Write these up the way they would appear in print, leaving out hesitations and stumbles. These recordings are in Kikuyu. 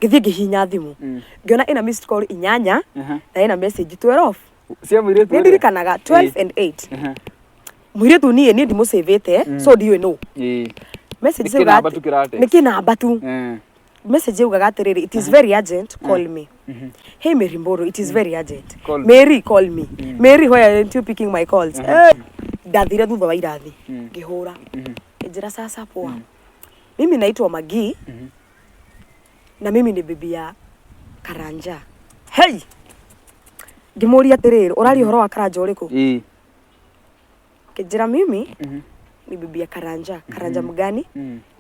Ngĩthiĩ ngĩhihinya thimũ, ngĩona ĩna missed call inyanya na ĩna message 12. Cia mũirĩtu Nĩ ũrĩa? ndirikanaga 12 and 8. Mũirĩtu niĩ ndimũcĩvĩte, so ndiũĩ nũ. Message Nĩ yauga kĩnamba atĩ- tu kĩratext. Nĩ kĩnamba tu. Message yaugaga atĩrĩrĩ, "It is very urgent, call me. Hey Mary Mburu, it is very urgent." Call me. Mary, call me. Mary, why aren't you picking my calls? Eh, ndathire thutha wa irathi ngĩhũra, njĩra, "Sasa poa, mimi naitwa Magi na mimi ni bibi ya Karanja." Hey, ngĩmũria atĩrĩrĩ, "Ũraria ũhoro wa Karanja ũrĩkũ?" Kĩnjĩra, "Mimi ni bibi ya Karanja." "Karanja mgani?"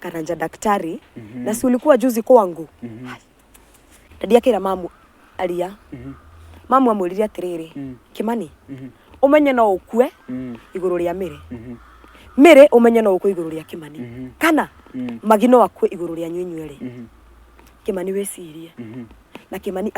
"Karanja daktari, na si ulikuwa juzi kwangu?" Hai. Dadi akĩra mamu aria, mamu amwĩrire atĩrĩrĩ, "Kĩmani, ũmenye no ũkue igũrũ rĩa mĩrĩ, mĩrĩ ũmenye no ũkue igũrũ rĩa Kĩmani, kana Magi no akue igũrũ rĩa inyuĩ inyuerĩ. Kĩmani, wĩcirie." Na Kĩmani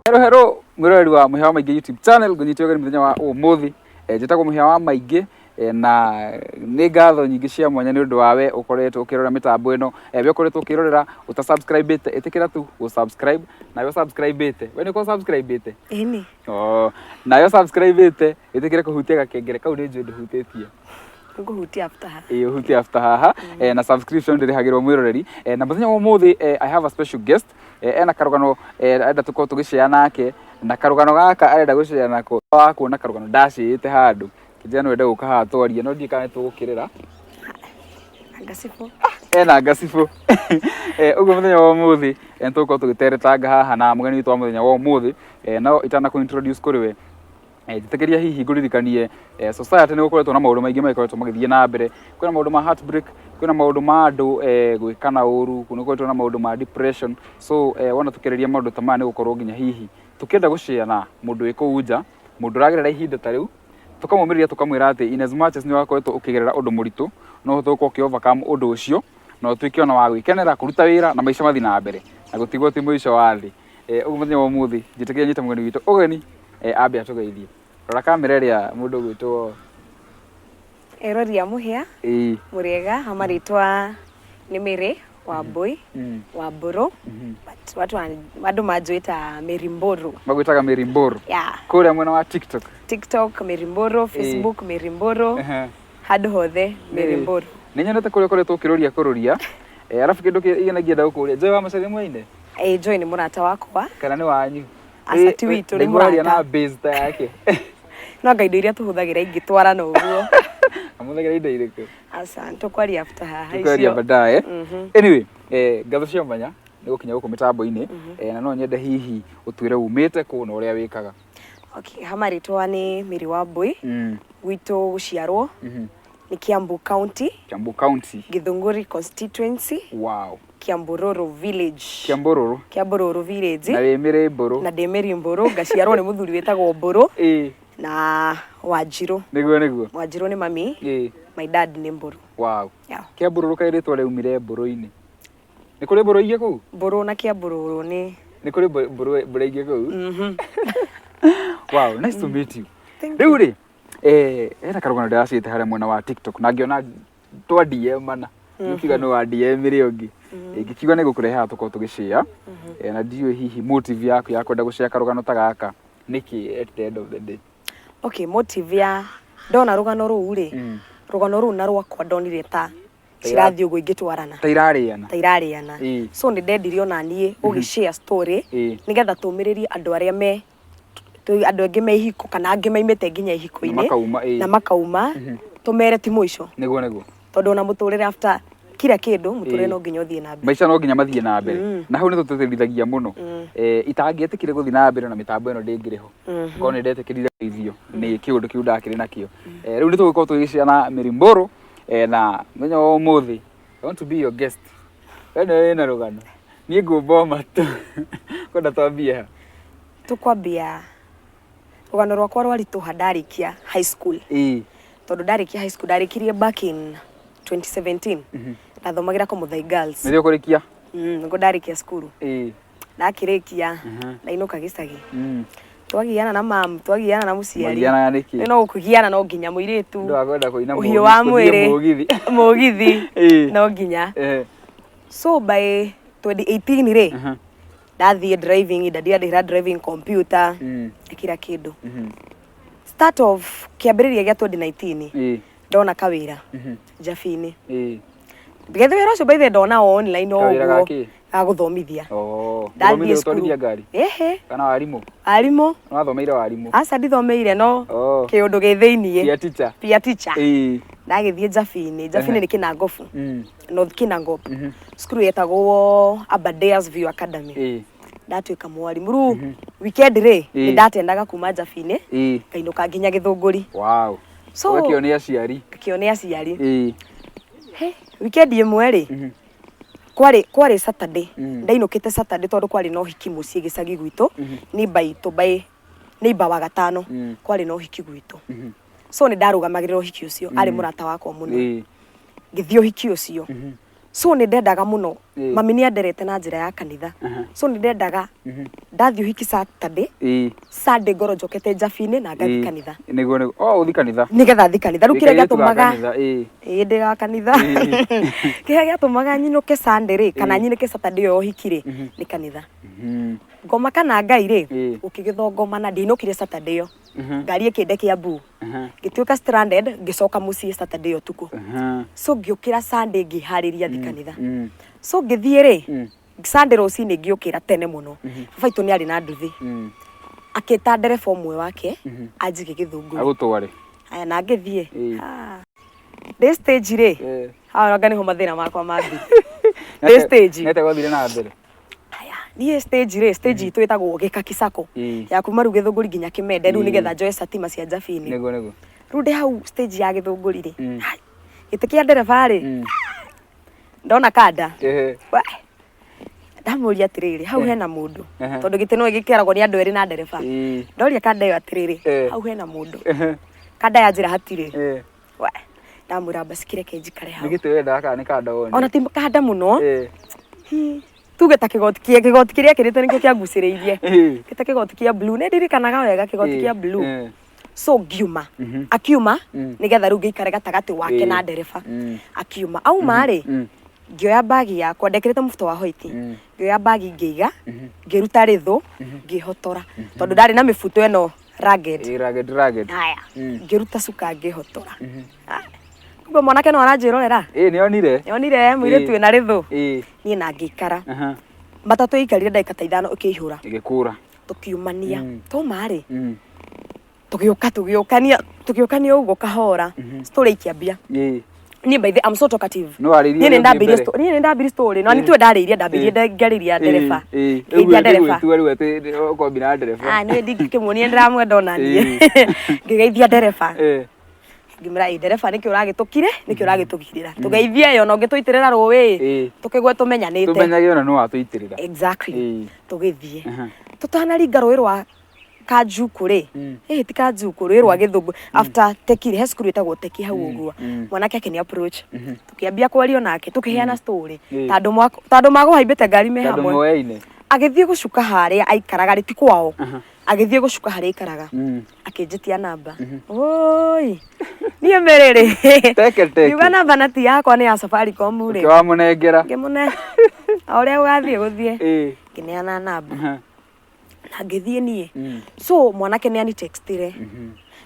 Hello hello, mwĩroreri wa Mũhĩa wa Maingĩ YouTube channel, ngũnyite ũgeni mũthenya wa ũmũthĩ. Njĩtagwo Mũhĩa wa Maingĩ, na nĩ ngatho nyingĩ cia mwanya nĩ ũndũ wa we ũkoretwo ũkĩrora mĩtambo ĩno. We ũkoretwo ũkĩrorera ũta-subscribe-ĩte, ĩtĩkĩra tu gũ-subscribe, nawe subscribe-ĩte, we nĩ ũkorwo subscribe-ĩte? Ĩni. Oh, nawe subscribe-ĩte, ĩtĩkĩre kũhutia gakengere kau, nĩ njũĩ ndũhutĩtie. Ngũhutia after haha. Ĩĩ, ũhutie after haha. Na subscription ndĩrĩhagĩrwo, mwĩroreri. Na mũthenya wa ũmũthĩ, I have a special guest. Ena karũgano arenda tũkorwo tũgĩshare nake, na karũgano gaka arenda gũshare nako wa kuona karũgano ndacĩĩte handũ kĩnjĩra no ende gũka haha twarie, no ndiĩ kana nĩ tũgũkĩrĩra. Ngacibũ. Ena ngacibũ. Ũguo mũthenya wa ũmũthĩ, nĩ tũgũkorwo tũgĩteretanga haha na mũgeni witũ wa mũthenya wa ũmũthĩ. No itana kũ introduce kũrĩ we, njĩtĩkĩria hihi ngũririkanie, society nĩ gũkoretwo na maũndũ maingĩ magĩkoretwo magĩthiĩ na mbere. Kwĩna maũndũ ma heartbreak, kwĩna maũndũ ma andũ gwĩkana ũru, nĩ gũkoretwo na maũndũ ma depression. So wona tũkĩarĩria maũndũ ta maya, nĩ gũkorwo nginya hihi tũkĩenda gũshare na mũndũ wĩ kũu nja, mũndũ ũragerera ihinda ta rĩu, tũkamũmĩrĩria, tũkamwĩra atĩ in as much as nĩ wakoretwo ũkĩgerera ũndũ mũritũ, no ũhote gũkorwo ũkĩ overcome ũndũ ũcio na ũtuĩke ona wa gwĩkenera kũruta wĩra na maica mathiĩ na mbere, na gũtigwo ti mũico wa thĩ. Ũguo mũthenya wa ũmũthĩ, njĩtĩkĩria nyite mũgeni witũ ũgeni, ambe atũgeithie. Rora kamera ĩrĩa, mũndũ ũgwĩtwo. Erori a Mũhĩa, mũrĩega. Marĩtwa nĩ Mary Wambui wa Mbũrũ, but watu andũ manjũĩ ta Mary Mbũrũ. Magwĩtaga Mary Mbũrũ? Yeah. Kũrĩa mwena wa TikTok? TikTok Mary Mbũrũ, Facebook Mary Mbũrũ, handũ hothe Mary Mbũrũ. Nĩ nyonete kũrĩa ũkoretwo ũkĩrũria kũrũria. Arabu kĩndũ kĩrĩa ingĩenda gũkũria, Joy wa Macharia mwaine? Ĩ, Joy nĩ mũrata wakwa. Kana nĩ wanyu? Aca, ti witũ, nĩ Ndaigua waria mũrata. na bass ta yake. No anga indo iria tũhũthagĩra ingĩtwarana ũguo. Amũthagĩra indo irĩkũ? Aca, tũkwaria after haha. Tukwaria icio. Baadaye. Anyway, ngatho cia mwanya nĩ gũkinya gũkũ mĩtambo-inĩ. Na no nyende hihi ũtwĩre umĩte kũ na ũrĩa wĩkaga. Okay, ha marĩtwa nĩ Mary Wambui. Gwitũ gũciarwo nĩ Kiambu County, Kiambu County. Githunguri constituency, Kiambururu village. Kiambururu. Kiambururu village. Na wĩ Mĩrĩ Mbũrũ. Na ndĩ Mary Mbũrũ, ngaciarwo nĩ mũthuri wĩtagwo Mbũrũ na Wanjirũ. Nĩguo. Wanjirũ nĩ mami, my dad nĩ Mbũrũ. Yeah. Kiambururu kaĩ rĩtwa rĩaumire mbũrũ-inĩ? Nĩ kũrĩ mbũrũ ingĩ kũu? Mbũrũ na Kiambururu nĩ Nĩ kũrĩ mbũrũ ingĩ kũu? Mhm. Wow, nice to meet you. Thank. Rĩu rĩ, hena karũgano ndĩracĩte harĩa mwena wa TikTok na ngĩona twa DM mana nĩkiuga nĩ wa DM ĩrĩa ũngĩ. Ngĩkiuga nĩ gũkũrehe haha tũkorwo tũgĩshare. Na ndiũĩ hihi motive yaku ya kwenda gũshare karũgano ta gaka nĩkĩ at the end of the day? Okay, motive ya ndona rũgano rũu rĩ, rũgano rũu na rwakwa ndonire ta cirathiĩ ũguo ingĩtwarana. Ta irarĩana. Ta irarĩana. So nĩ ndendire ona niĩ gũgĩ share story nĩgetha tũmĩrĩrie andũ arĩa me andũ angĩ me ihiko kana angĩ maimĩte nginya ihiko-inĩ na makauma, na makauma, tũmere ti mũico. Nĩguo. Tondũ ona mũtũrĩre, after kila kĩndũ, mũtũrĩre no nginya ũthiĩ na mbere. Maica no nginya mathiĩ na mbere, na hau nĩ tũtĩtĩrithagia mũno. Itangĩetĩkire gũthiĩ na mbere na mĩtambo ĩno ndĩngĩrĩ ho korwo nĩ ndetĩkĩrire gũteithio nĩ kĩũndũ kĩu ndakĩrĩ nakĩo. Rĩu nĩ tũgũkorwo tũgĩcera na Mary Mbũrũ, na mũthenya wa ũmũthĩ I want to be your guest. We nĩwe wĩna rũgano, niĩ ngũmba o matũ. Kwenda twambie ha? Tũkwambia rũgano rwakwa rwaritũha ndarĩkia high school, tondũ ndarĩkia high school, ndarĩkirie back in 2017, ndathomagĩra Komuthai Girls. Nĩrĩo kũrĩkia? Nĩguo ndarĩkia cukuru. Ndakĩrĩkia, ndainũka gĩcagi. Twagiana na mamu, twagiana na mũciari. Mwagianaga nĩkĩ? Nĩ no gũkũgiana no nginya mũirĩtu. Nĩ wa kwenda kũina Ũhiũ wa gũthiĩ mwĩrĩ. Mũgithi. Mũgithi. Ĩĩ. No nginya. So by 2018 rĩ, ndathiĩ driving, daddy andĩhĩra driving computer, kila kĩndũ. Start of kĩambĩrĩria gĩa 2019 ndona kawĩra Njabi-inĩ. Gethe wĩra ũcio by the way ndona o online o Kawĩra ũguo. ga kĩ? Ga gũthomithia. Oh, Ndathiĩ gũthomithia cukuru. gũtwarithia ngari? Ĩhĩ. Kana warimũ? Arimũ. Wathomeire warimũ? Aca ndithomeire no Oh. kĩũndũ gĩ thĩiniĩ. Peer teacher. Peer teacher. Ĩĩ. Ndagĩthiĩ Njabi-inĩ. Njabi-inĩ nĩ Kinangofu. North Kinangop. Cukuru yetagwo Aberdares View Academy. Ndatuĩka mwarimũ. Rĩu weekend rĩ, nĩ ndatendaga kuma Njabi-inĩ ngainũka nginya Gĩthũngũri. Wow. So Ũgakĩo nĩ aciari. Ngakĩo nĩ aciari. He, weekend ĩmwe rĩ, kwarĩ Saturday. Ndainũkĩte Saturday tondũ kwarĩ na ũhiki mũciĩ gĩcagi gwitũ. Neighbor itũ by neighbor wa gatano kwarĩ na ũhiki gwitũ. So nĩ ndarũgamagĩrĩra ũhiki ũcio, arĩ mũrata wakwa mũno. Ngĩthiĩ ũhiki ũcio. So nĩ ndendaga mũno. Mami nĩ anderete na njĩra ya kanitha. So nĩ ndendaga ndathiĩ ũhiki Saturday, Sunday ngorwo njokete Njabi-inĩ na ngathiĩ kanitha. Nĩguo nĩguo. Oh, ũthiĩ kanitha. Nĩgetha thiĩ kanitha. Rĩu kĩrĩa Wĩ kairĩtu ga gĩatũmaga kanitha, ĩĩ. Ĩĩ ndĩ wa kanitha. Kĩrĩa gĩatũmaga nyinũke Sunday rĩ, kana nyinũke Saturday ĩyo ya ũhiki rĩ, nĩ kanitha. Ngoma kana Ngai rĩ, gũkĩgĩthongomana, ndiainũkire Saturday ĩyo. Ngari ĩkĩnde Kiambu. Ngĩtuĩka stranded, ngĩcoka mũciĩ Saturday ĩyo ũtukũ. So ngĩũkĩra Sunday ngĩharĩria thiĩ kanitha. So ngĩthiĩ rĩ, Sunday rũcinĩ ngĩũkĩra tene mũno. Baba witũ nĩ arĩ na nduthi. Akĩta ndereba ũmwe wake, anjige Gĩthũngũri. Agũtware. Aya na ngĩthiĩ. Ah. Ndĩ stage rĩ, hau anga nĩho mathĩna makwa mambirie. Ndĩ stage. Nĩatĩa gwathire na mbere? Aya, niĩ stage rĩ, stage itũ ĩtagwo Gĩkaki Sacco. Ya kuma rĩu Gĩthũngũri nginya Kĩmende rĩu nĩgetha njoe satima cia Njabi-inĩ. Nĩguo nĩguo. Rĩu ndĩ hau stage ya Gĩthũngũri rĩ, hai, gĩtĩ kĩa ndereba rĩ, ndona kanda. We, ndamũria atĩrĩrĩ, hau hena mũndũ. Tondũ gĩtĩ no gĩkĩaragwo nĩ andũ erĩ na ndereba. Ndoria kanda ĩyo atĩrĩrĩ, hau hena mũndũ. Kanda yanjĩra hatirĩ. We, ndamwĩra basi kĩreke njikare hau. Nĩ gĩtĩ wendaga kana nĩ kanda wonire? Ona ti kanda mũno. Hi, tuge ta kĩgoti kĩa kĩgoti kĩrĩa ekĩrĩte nĩkĩo kĩangucĩrĩirie. Gĩta kĩgoti kĩa blue, nĩ ndirikanaga wega kĩgoti kĩa blue. So ngiuma, akiuma nĩgetha rĩu ngĩikare gatagatĩ wake na ndereba. Akiuma, auma rĩ, ngĩoya bagi yakwa, ndekĩrĩte mũbuto wa white. Ngĩoya bagi ngĩiga, ngĩruta rĩthũ, ngĩhotora. Tondũ ndarĩ na mĩbuto ĩno ragged. Ĩĩ, ragged, ragged. Haya, ngĩruta cuka ngĩhotora. Kumbe mwanake no aranjĩrorera. Ĩĩ, nĩonire. Nĩonire mũirĩtu wĩna rĩthũ. Niĩ na ngĩikara. Matatũ ĩikarire ndagĩka ta ithano ĩkĩihũra. Ĩgĩkũra. Tũkiumania. Twauma rĩ, tũgĩũka tũgĩũkania tũgĩũkania ũguo kahora. Story ikĩambia. Niĩ by the I'm so talkative. No warĩirie Niĩ nĩ ũrĩa ũngĩ ndambirie mbere. niĩ nĩ ndambirie story. No nĩ tiwe ndarĩirie, ndambirie ngĩarĩria ndereba. Ngĩgeithia ndereba. Rĩu rĩu atĩ ũkwambia na ndereba. Ah, niĩ ndingĩkĩmuonia ndĩramwenda ona niĩ. Ngĩgeithia ndereba. Ngĩmwĩra ĩ ndereba nĩkĩ ũragĩtũkire, nĩkĩ ũragĩtũgirĩra. Tũgeithie ĩyo na ũngĩtũitĩrĩra rũĩ tũkĩgwe tũmenyanĩte. Tũmenyage ona nũ watũitĩrĩra. Exactly. Tũgĩthiĩ. Tũtanaringa rũĩ rwa Kanjuku rĩ, ĩhĩ ti Kanjuku, rũĩ rwa Gĩthũngũ, after Teki rĩ, he cukuru ĩtagwo Teki hau ũguo. Mwanake akĩni approach. Tũkĩambia kwaria nake, tũkĩheana story. Ta andũ magũhaimbĩte ngari me Ta andũ hamwe. moyaine. Agĩthiĩ gũcuka harĩa aikaraga rĩ, ti kwao. Agĩthiĩ gũcuka harĩa aikaraga. Akĩnjĩtia namba. Oi. Niĩ mĩrĩrĩ. Teke teke. Ngiuga namba na ti yakwa nĩ ya Safaricom rĩ. Ũkĩwamũnengera. Ngĩmũne. O ũrĩa gũgathiĩ gũthiĩ. Ngĩneana namba. Na ngĩthiĩ niĩ. So mwanake nĩ anitextire.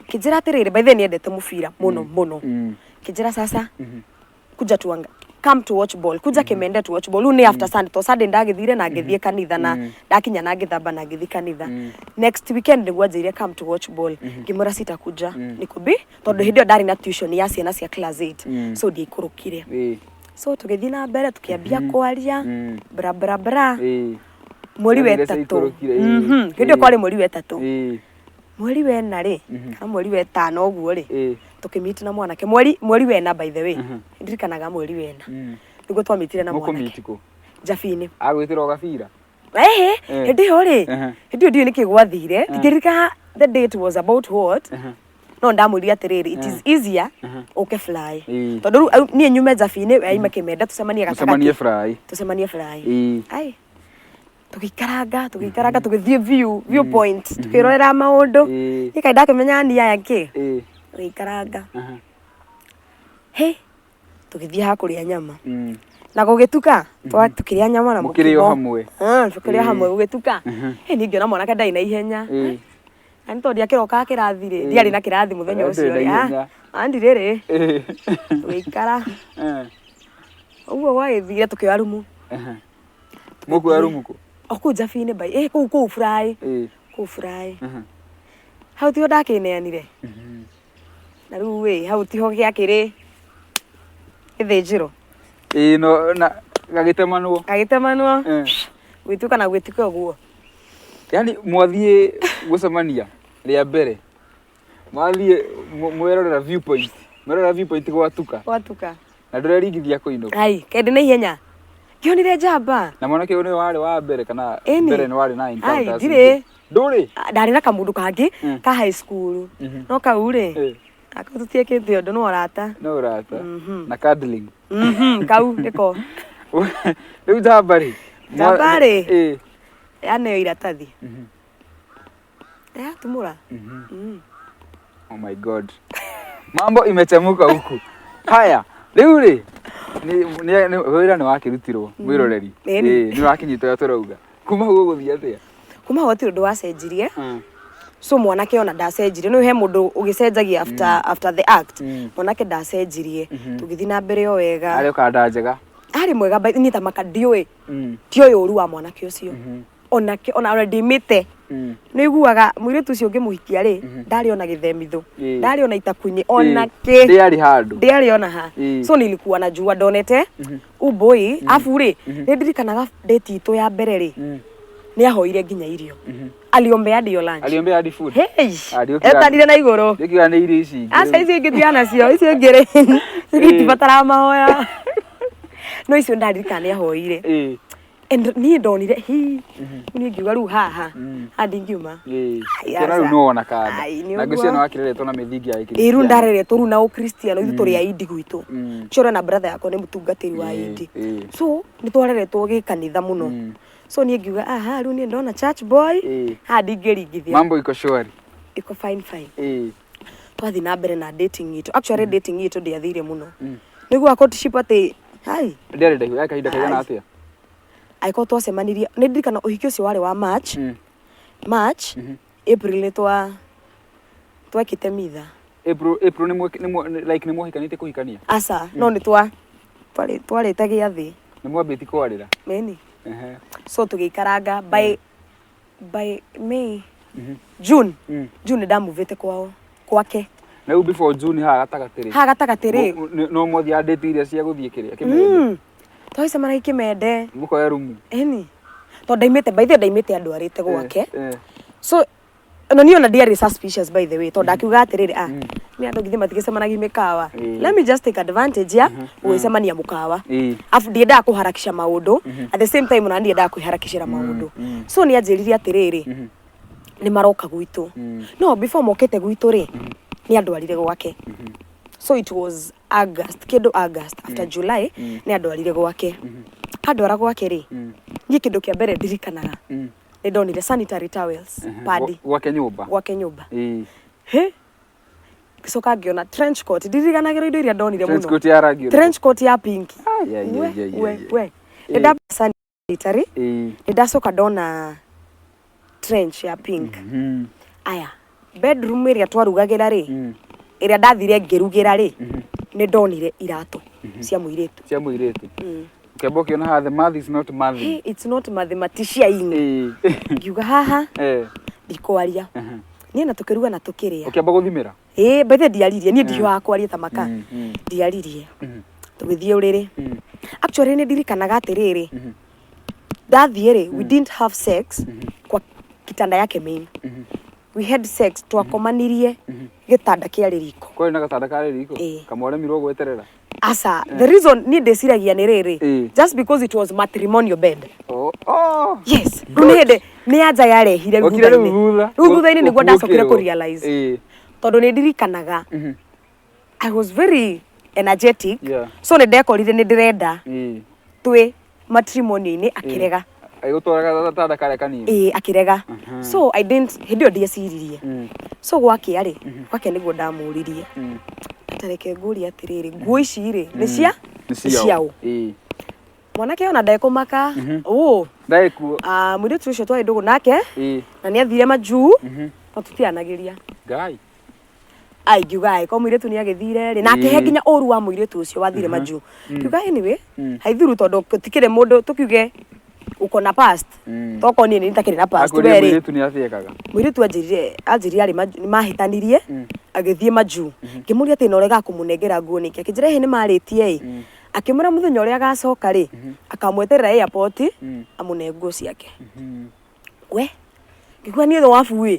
Kĩnjĩra atĩrĩrĩ, by the way nĩendete mũbira mũno mũno. Kĩnjĩra sasa kuja tuanga come to watch ball, kuja Kimende to watch ball. Rĩu nĩ after Sunday, to Sunday ndagĩthire na ngĩthiĩ kanitha na ndakinya na ngĩthamba na ngĩthiĩ kanitha. Next weekend nĩguo anjĩrire come to watch ball. Ngĩmwĩra sitakuja, niko bi tondũ hĩndĩ ĩyo ndarĩ na tuition ya ciana cia class 8. So ndiaikũrũkire. So tũgĩthiĩ na mbere tũkĩambia kwaria bra bra bra. Mweri wa Ciathire ĩtatũ. ciaikũrũkire, ĩĩ. Hĩndĩ ĩyo kwarĩ mweri wa ĩtatũ. Mweri wa ĩna rĩ, kana mweri wa ĩtano ũguo rĩ, tũkĩmeet na mwanake. Mweri wa ĩna by the way. Ndirikanaga mweri wa ĩna. Nĩguo twamitire na mwanake. Mũkũmeet kũ? Njabi-inĩ. Agwĩtĩra o gabira? Ehe, hĩndĩ ĩyo rĩ, hĩndĩ ĩyo ndiũĩ nĩkĩ gwathire. Ndingĩririkana the date was about what. No ndamwĩrire atĩrĩrĩ, it is easier ũke fly. Tondũ rĩu niĩ nyume Njabi-inĩ, we aime Kĩmende, tũcemanie gatagatĩ. Mũcemanie fly. Tũcemanie fly. Ai. Tũgĩikaranga, tũgĩikaranga, tũgĩthiĩ view point, tũkĩrorera maũndũ. Niĩ kaĩ ndakĩmenya ni aya kĩ. Tũgĩikaranga. He, tũgĩthiĩ ha kũrĩa nyama. Na gũgĩtuka, tũkĩrĩa nyama na Mũkĩrĩo mũkimo. hamwe. Ah, tũkĩrĩa hamwe gũgĩtuka. Ĩ, niĩ ngĩona mwanake ndarĩ na ihenya. Na nĩ tondũ ndiakĩrokaga kĩrathi rĩ, ndiarĩ na kĩrathi mũthenya Ndĩrĩ ũcio na rĩ. ihenya. Ah, ndirĩ rĩ. Tũgĩikara. Ũguo gwagĩthire tũkĩoya rumu. Mũkuoya rumu kũ? O kũu Njabi-inĩ by, kũu Fly. Kũu Fly. Hau tiho ndakĩneanire. Na rĩu ĩ, hau tiho gĩakĩrĩ gĩthĩnjĩro. Ĩĩ no na gagĩtemanwo. Gagĩtemanwo. Gwĩtuĩka na gwĩtuĩka ũguo. Yaani mwathiĩ gũcemania rĩa mbere, mwathiĩ mwerorera viewpoint, mwerorera viewpoint gwatuka. Gwatuka. Na ndũreringithia kũinũka. Ai, kaĩ ndĩ na ihenya. Ngĩonire njamba. Na mwanake ũyũ nĩwe warĩ wa mbere kana Ĩni. mbere nĩ warĩ na Ai, encounters ndirĩ. ingĩ? Ndũrĩ? Ah, ndarĩ na kamũndũ kangĩ ka high school. No kau rĩ, kau tũtiekĩte ũndũ, no ũrata. No ũrata. Na cuddling. Kau nĩko. Rĩu njamba rĩ? Njamba rĩ? Yaneo iratathi. Yatumũra. Oh my God. Mambo imechemuka huku. Haya, rĩu rĩ, wĩra nĩ wakĩrutirwo mwĩroreri. Ĩni. Ĩĩ, nĩ wakinyita ũrĩa tũrauga. Kuma hau ũgũthiĩ atĩa? Kuma hau hatirĩ ũndũ wacenjirie. So mwanake ona ndacenjirie. Nĩ he mũndũ ũgĩcenjagia after the act. Mwanake ndacenjirie. Tũgĩthiĩ na mbere o wega. Arĩ o kanda njega. Arĩ mwega, but niĩ ta maka ndiũĩ. Ndiũĩ ũru wa mwanake ũcio. Onake, ona ndĩmĩte. Nĩ ũiguaga mũirĩtu ũcio ũngĩmũhikia rĩ, ndarĩ ona gĩthemithũ. Ndarĩ ona itakunyĩ, ona kĩ. Ndĩarĩ handũ. Ndĩarĩ ona ha. So nilikuwa najua ndonete uboi, afu rĩ, nĩ ndirikanaga date itũ ya mbere rĩ, nĩ ahoire nginya irio. Aliombea hadi yo lunch. Aliombea hadi food. Hey! Ah, ndiũkiuga- Etanire na igũrũ. Ndiũkiuga nĩ irio ici ingĩ. Aca icio ingĩ tigana nacio, icio ingĩ rĩ, itibataraga mahoya. No icio ndaririkana nĩ ahoire. And niĩ ndonire, hi, niĩ ngiuga rĩu haha, haha ndingiuma. Ai, Ũkĩona rĩu aca. nĩ wona kanda. Ai, nĩ Na ngwĩciria ũguo. nĩ wakĩreretwo na mĩthingi ya Ĩ, rĩu gĩkristiano. ndareretwo rĩu na ũkristiano, ithuĩ tũrĩ aindi gwitũ. Cio na brother yakwa nĩ mũtungatĩri wa aindi. So nĩ twareretwo gĩkanitha mũno. So niĩ ngiuga, aha, rĩu niĩ ndona church boy, haha ndingĩringithia. Mambo iko shwari. Iko fine fine. Twathiĩ na mbere na dating itũ. Actually dating itũ ndĩathire mũno. Nĩguo courtship atĩ, hai. Ndĩarĩ ndaihu, ya kahinda kaigana Ai. atĩa? Angĩkorwo twacemanirie, nĩ ndirikana ũhiki ũcio warĩ wa March. March, April nĩ twekĩte mitha. April like nĩ mwahikanĩtie kũhikania? Aca, no nĩ twarĩte gĩathĩ. Nĩ mwambĩtie kwarĩra? Ĩni. So tũgĩikaranga by May, June. June nĩ ndamuvĩte kwao, kwake. Na rĩu before June haha gatagatĩ rĩ? Haha gatagatĩ rĩ. No mwathiaga date iria cia gũthiĩ kĩrĩa, Kĩmende? Twagĩcemanagia Kĩmende. Mũkoya rumu? Ĩni. Tondũ ndaimĩte, by the way ndaimĩte andwarĩte gwake. So no niĩ ona ndiarĩ suspicious by the way, tondũ ndakiuga atĩrĩrĩ, ah, nĩ andũ githĩ matigĩcemanagia mĩkawa. Let me just take advantage ya gũgĩcemania mũkawa. Afu ndiendaga kũharakisha maũndũ, at the same time ona ndiendaga kwĩharakishĩra maũndũ. So nĩ anjĩrire atĩrĩrĩ, nĩ maroka gwitũ. No before mokĩte gwitũ rĩ, nĩ andwarire gwake. So it was August, kĩndũ August, after July, nĩ andwarire gwake. Andwara gwake rĩ, niĩ kĩndũ kĩa mbere ndirikanaga, nĩ ndonire sanitary towels, padi. Gwake nyũmba? Gwake nyũmba. He? Ngĩcoka ngĩona trench coat, ndirikanagĩrwo indo iria ndonire Trench mũno. coat ya rangi ũrĩkũ? Trench coat ya pink. Ai, ai, We, ai, ai, we, ai, ai. we. Nĩ nda sanitary, nĩ ndacoka ndona trench ya pink. Aya, bedroom ĩrĩa twarugagĩra rĩ, ĩrĩa ndathire ngĩrugĩra rĩ, nĩ ndonire iratũ cia mũirĩtu. Cia mũirĩtu. Ũkĩamba ũkĩona haha the math is not mathing. Hey, it's not mathematician. Ngiuga haha, ndikwaria. Niĩ na tũkĩruga na tũkĩrĩa. Ũkĩamba gũthimĩra? Ĩĩ, by the way ndiaririe, niĩ ndihiũhaga kwaria ta maka. Ndiaririe. Tũgĩthiĩ ũrĩrĩ. Actually nĩ ndirikanaga atĩrĩrĩ, ndathiĩ rĩ, we didn't have sex kwa kitanda yake main. We had sex, twakomanirie gĩtanda kĩarĩ riko. Kwarĩ na gatanda karĩ riko? Ĩĩ. Kamwaremirwo gweterera? Asa, the reason niĩ ndĩciragia nĩ rĩrĩ, just because it was matrimonial bed. Oh, oh. Yes, rĩu nĩ hĩndĩ nĩ anja yarehire rĩu Okire rĩu thutha-inĩ. thutha. Rĩu thutha-inĩ nĩguo ndacokire Ũkĩrwo. kũ realize. Tondũ nĩ ndirikanaga I was very energetic. So nĩ ndekorire nĩ ndĩrenda twĩ matrimony-inĩ akĩrega. Agĩgũtwara gatanda karĩa kanini. Ĩĩ, akĩrega. So I didn't, hĩndĩ ĩyo ndieciririe. So gwakĩa rĩ, gwakĩa nĩguo ndamũririe, "Tareke ngũrie atĩrĩrĩ, nguo ici rĩ, nĩ cia Nĩ nĩ ciaũ?" Mwanake ona ndekũmaka ũ. Ndagĩkuo. Ah, mũirĩtu ũcio twarĩ ndũgũ nake na nĩ athire majuu, no tũtianagĩria. Ngai. Ai, ngiuga ai ko mũirĩtu nĩ agĩthire rĩ, na akĩhe nginya ũru wa mũirĩtu ũcio wathire majuu. Ngiuga anyway, haithuru, tondũ tũtikĩrĩ mũndũ tũkiuge uko na past. Tokorwo niĩ nĩ itakĩrĩ na past. Akwĩrire We rĩ, mũirĩtu nĩ athiĩkaga. Mũirĩtu anjĩrire arĩ nĩ mahĩtanirie, agĩthiĩ majuu. Ngĩmũria atĩ na ũregaga kũmũnengera nguo nĩkĩ? Akĩnjĩra ĩhĩ, nĩ marĩtie ĩ, akĩmwĩra mũthenya ũrĩa agacoka rĩ, akamweterera airport, amũne nguo ciake. We ngĩigua niĩ wabu ĩ,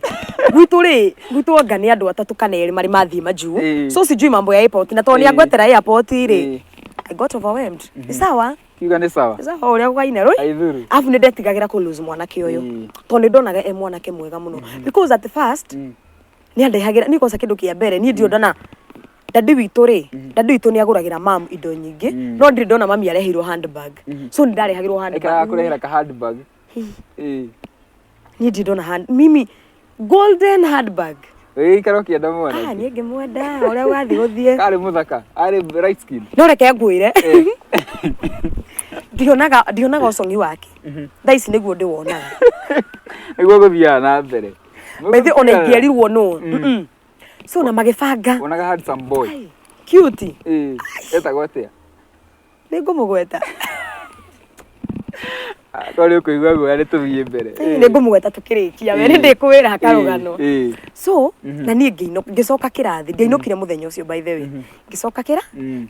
gwitũ rĩ, gwitũ anga nĩ andũ atatũ kana erĩ marĩ mathiĩ majuu. So sijui mambo ya airport, na tondũ nĩ angwetera airport rĩ, I got overwhelmed. Nĩ sawa. Kiuga nĩ sawa. Nĩ sawa, ũrĩa gũkaina rũi. Aithuru. Arabu nĩ ndetigagĩra kũ lose mwanake ũyũ, tondũ nĩ ndonaga e mwanake mwega mũno, because at first nĩ andehagĩra. Niĩ kwanza kĩndũ kĩa mbere, niĩ ndio ndona daddy witũ rĩ, daddy witũ nĩ agũragĩra mam indo nyingĩ, no ndirĩ ndona mami areheirwo handbag. So nĩ ndarehagĩrwo handbag. Aikaraga kũrehera ka handbag. Niĩ ndirĩ ndona mimi golden handbag. Ũgĩikara ũkĩenda Ah, mwanake. niĩ ngĩmwenda ũrĩa wathiĩ gũthiĩ. Karĩ mũthaka, arĩ light skin. No reke ngwĩre, ndionaga ũcong'i wake. Thaa ici nĩguo ndĩwonaga. Nĩguo gũthiaga na mbere. By ona ingĩerirwo no. So na magĩbanga. Wonaga handsome boy. Ai, cute. Etagwo atĩa? Nĩ ngũmũgweta. Korwo nĩ ũkũigua guoya, nĩ tũthiĩ mbere. Nĩ ngũmũgweta tũkĩrĩkia. We nĩ ndĩkwĩra karũgano. So na niĩ ngĩcoka kĩrathi. Ndiainũkire mũthenya ũcio, by the way. Ngĩcoka kĩra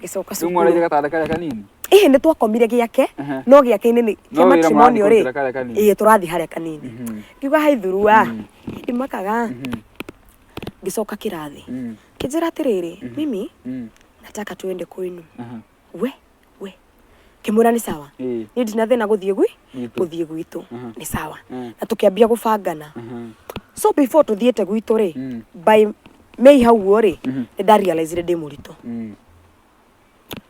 ngĩcoka Rĩu mwaragia cukuru. gatanda karĩa kanini? Ĩhĩ, nĩ twakomire gĩake, no gĩake-inĩ nĩ No kĩa wĩra matrimonial rĩ. mũrathiĩ kũrutĩra karĩa kanini? Ĩĩ, tũrathiĩ harĩa kanini. Ngiuga haithurua, ndimakaga. Ngĩcoka kĩrathi, kĩnjĩra atĩrĩrĩ, "Mimi nataka tuende kwenu." We we, ngĩmwĩra nĩ sawa. Niĩ ndina thĩna gũthiĩ gwĩ Gwitũ. Gũthiĩ gwitũ nĩ sawa. Na tũkĩambia gũbangana. So before tũthiĩte gwitũ rĩ, by May hau ũguo rĩ, nĩ ndarealizire ndĩ mũritũ,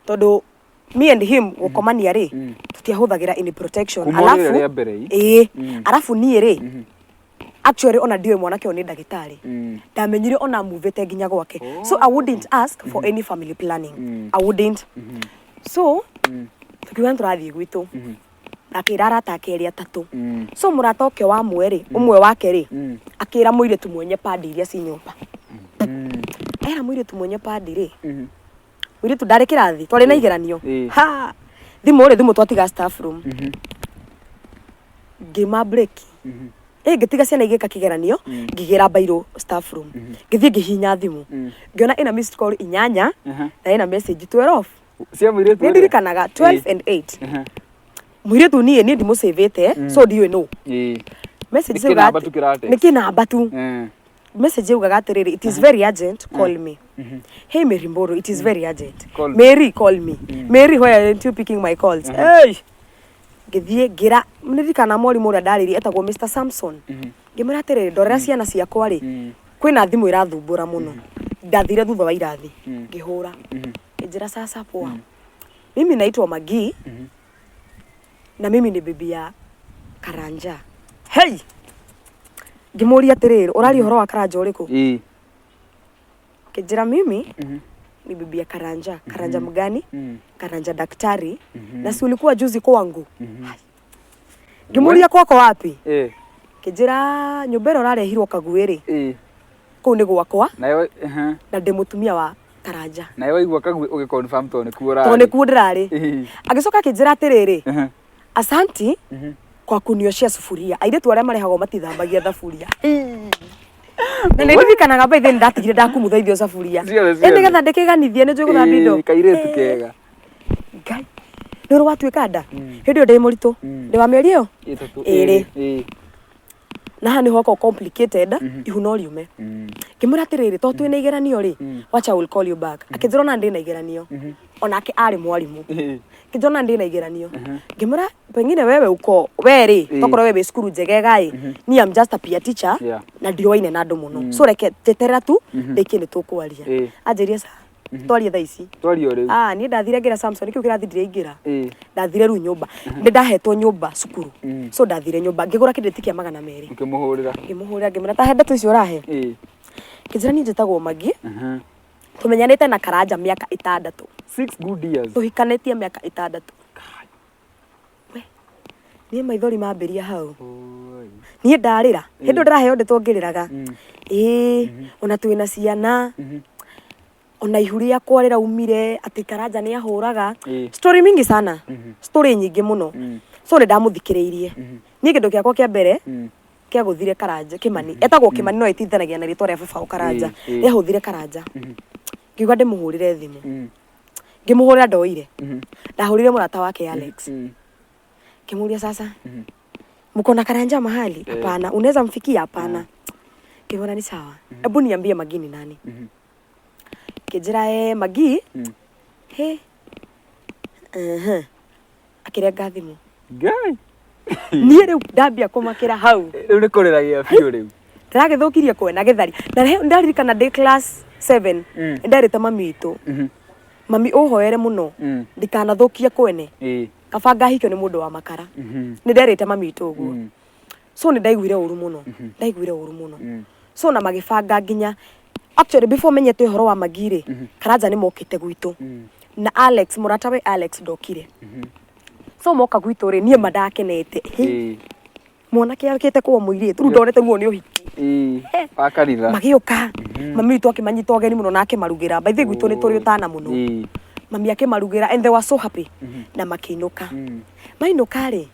tondũ me and him gũkomania rĩ, tũtiahũthagĩra any protection. Kuma o rĩrĩa rĩa mbere ĩ? Ĩĩ. Arabu niĩ rĩ, actually ona ndiũĩ mwanake ũyũ nĩ ndagĩtarĩ. Ndamenyire ona muvĩte nginya gwake. So I wouldn't ask for any family planning. I wouldn't. So tukiuga nĩ tũrathiĩ gwitũ, na akĩra arata ake erĩ atatũ. So mũrata ũke wa mwe rĩ, ũmwe wake rĩ, akĩra mũirĩtu mwenye padi iria ci nyũmba. Era mũirĩtu mwenye padi rĩ, mũirĩtu ndarĩ kĩrathi, twarĩ na igeranio. Ha, thimũ rĩ, thimũ twatiga staff room. Ngĩma break ĩ, ngĩtiga ciana igĩka kĩgeranio, ngĩgĩra bairo staff room, ngĩthiĩ ngĩhihinya thimũ, ngĩona ĩna missed call 8 na ĩna message 12. Cia mũirĩtu Nĩ ũrĩa? ndirikanaga 12 and 8. Mũirĩtu niĩ ndimũcĩvĩte, so ndiũĩ nũ. Message Nĩ yauga kĩnamba tu kĩratext. Nĩ kĩnamba tu. Message yaugaga atĩrĩrĩ, "It is very urgent, call me. Hey Mary Mburu, it is very urgent." Call me. "Mary, call me. Mary, why aren't you picking my calls?" Hey, ngĩthiĩ ngĩra, nĩririkana mwarimũ ũrĩa ndarĩrie etagwo Mr Samson. Ngĩmwĩra atĩrĩrĩ, "Ndorera ciana ciakwa rĩ, kwĩna thimũ ĩrathumbũra mũno." Ndathire thutha wa irathi, ngĩhũra. Ngĩnjĩra, "Sasa poa, mimi naitwa Magi na mimi ni bibi ya Karanja." Hey, ngĩmũria atĩrĩrĩ, "Ũraria ũhoro wa Karanja ũrĩkũ?" Kĩnjĩra, "Mimi ni bibi ya Karanja." "Karanja mgani?" "Karanja daktari, na si ulikuwa juzi kwangu?" Hai. Ngĩmũria, "Kwako wapi?" Kĩnjĩra, "Nyũmba ĩrĩa ũrarehirwo Kaguĩ rĩ, kũu nĩ gwakwa." Nayo Na ndĩ mũtumia wa Karanja. Nayo waigua Kaguĩ ũgĩ confirm tondũ nĩkuo ũrarĩ. Tondũ nĩkuo ndĩrarĩ. Agĩcoka akĩnjĩra atĩrĩrĩ, "Asanti kwa kunioshea sufuria. Airĩtu arĩa marehagwo matithambagia thaburia." Na nĩ ndirikanaga, by then ndatigire ndakumutha ithio caburia. Ciothe, Ĩ, ciothe. nĩgetha ndĩkĩganithie nĩ njũĩ gũthambia indo. Ĩĩ, kairĩtu kega. Ngai, nĩ ũrĩ watuĩka nda hĩndĩ ĩyo ndĩ mũritũ, ndĩ wa mĩeri ĩyo 3. 2. Na haha nĩho hakoragwo complicated, ihu no riume. Ngĩmwĩra atĩrĩrĩ, to twĩna igeranio rĩ, wacha, I will call you back. Akĩnjĩra ona ndĩ na igeranio. Onake arĩ mwarimũ. Akĩnjĩra ona ndĩ na igeranio. Ngĩmwĩra, "Pengine wewe uko we rĩ, tokorwo we wĩ cukuru njegega ĩ, niĩ am just a peer teacher." Na ndiũaine na andũ mũno, so reke njeterera tu ndĩkie nĩ tũkwaria. Anjĩrie sa Twarie thaa ici. Twarie o rĩu. Ah, niĩ ndathire ngĩra Samson kĩu kĩrathi ndiraingĩra. Ĩĩ. Ndathire rĩu nyũmba. Nĩ ndahetwo nyũmba cukuru. So ndathire nyũmba ngĩgũra kĩndĩti kĩa 200. Ũkĩmũhũrĩra. Ngĩmũhũrĩra ngĩmwĩra ta he ndeto icio ũrahe. Ĩĩ. Kĩnjĩra niĩ njĩtagwo Magi. Tũmenyanĩte na Karanja mĩaka 6. 6 good years. Tũhikanĩtie mĩaka 6. We. Niĩ maithori mambĩria hau. Oi. Niĩ ndarĩra. Hĩndĩ ĩyo ndĩraheo ndeto ngĩrĩraga. Ĩĩ, ona twĩna ciana. Ona ihu rĩakwa rĩraumire atĩ Karanja nĩ ahũraga. Story mingi sana. Story nyingĩ mũno. So nĩ ndamũthikĩrĩirie. Niĩ kĩndũ gĩakwa kĩa mbere kĩagũthire Karanja Kĩmani. Etagwo Kĩmani no ĩtithanagia na rĩtwa rĩa baba wao Karanja. Rĩahũthire Karanja. Ngiuga ndĩmũhũrĩre thimũ. Ngĩmũhũrĩra ndoire. Ndahũrĩire mũrata wake Alex. Ngĩmũria sasa, mko na Karanja mahali? Hapana. Unaweza mfikia? Hapana. Ngĩmwĩra ni sawa. Hebu niambie Magi ni nani? Kĩnjĩra Magi he akĩrenga thimũ. Ngai. Niĩ rĩu ndambia kũmakĩra hau. Rĩu nĩ kũrĩragia biũ rĩu. Ndĩragĩthũkirie kwena gĩthari. Na ndaririkana ndĩ class 7 nderĩte mami witũ. Mami ũhoere mũno ndikanathũkie kwene. Kaba ngahikio nĩ mũndũ wa makara. Nĩ nderĩte mami witũ ũguo. So nĩ ndaiguire ũru mũno. Ndaiguire ũru mũno. So na magĩbanga nginya actually before menyete ũhoro wa Magi rĩ, Karanja nĩ mokĩte gwitũ. Na Alex, mũrata we Alex ndokire. So moka gwitũ rĩ, niĩ ma ndakenete. Mwanake okĩte kwa mũirĩtu, rĩu ndonete ruo nĩ ũhiki. Wa kanitha. Magĩũka. Mami witũ akĩmanyita ũgeni mũno na akĩmarugĩra. By the way gwitũ nĩ tũrĩ ũtana mũno. Mami akĩmarugĩra and they were so happy. Na makĩinũka. Mainũka rĩ,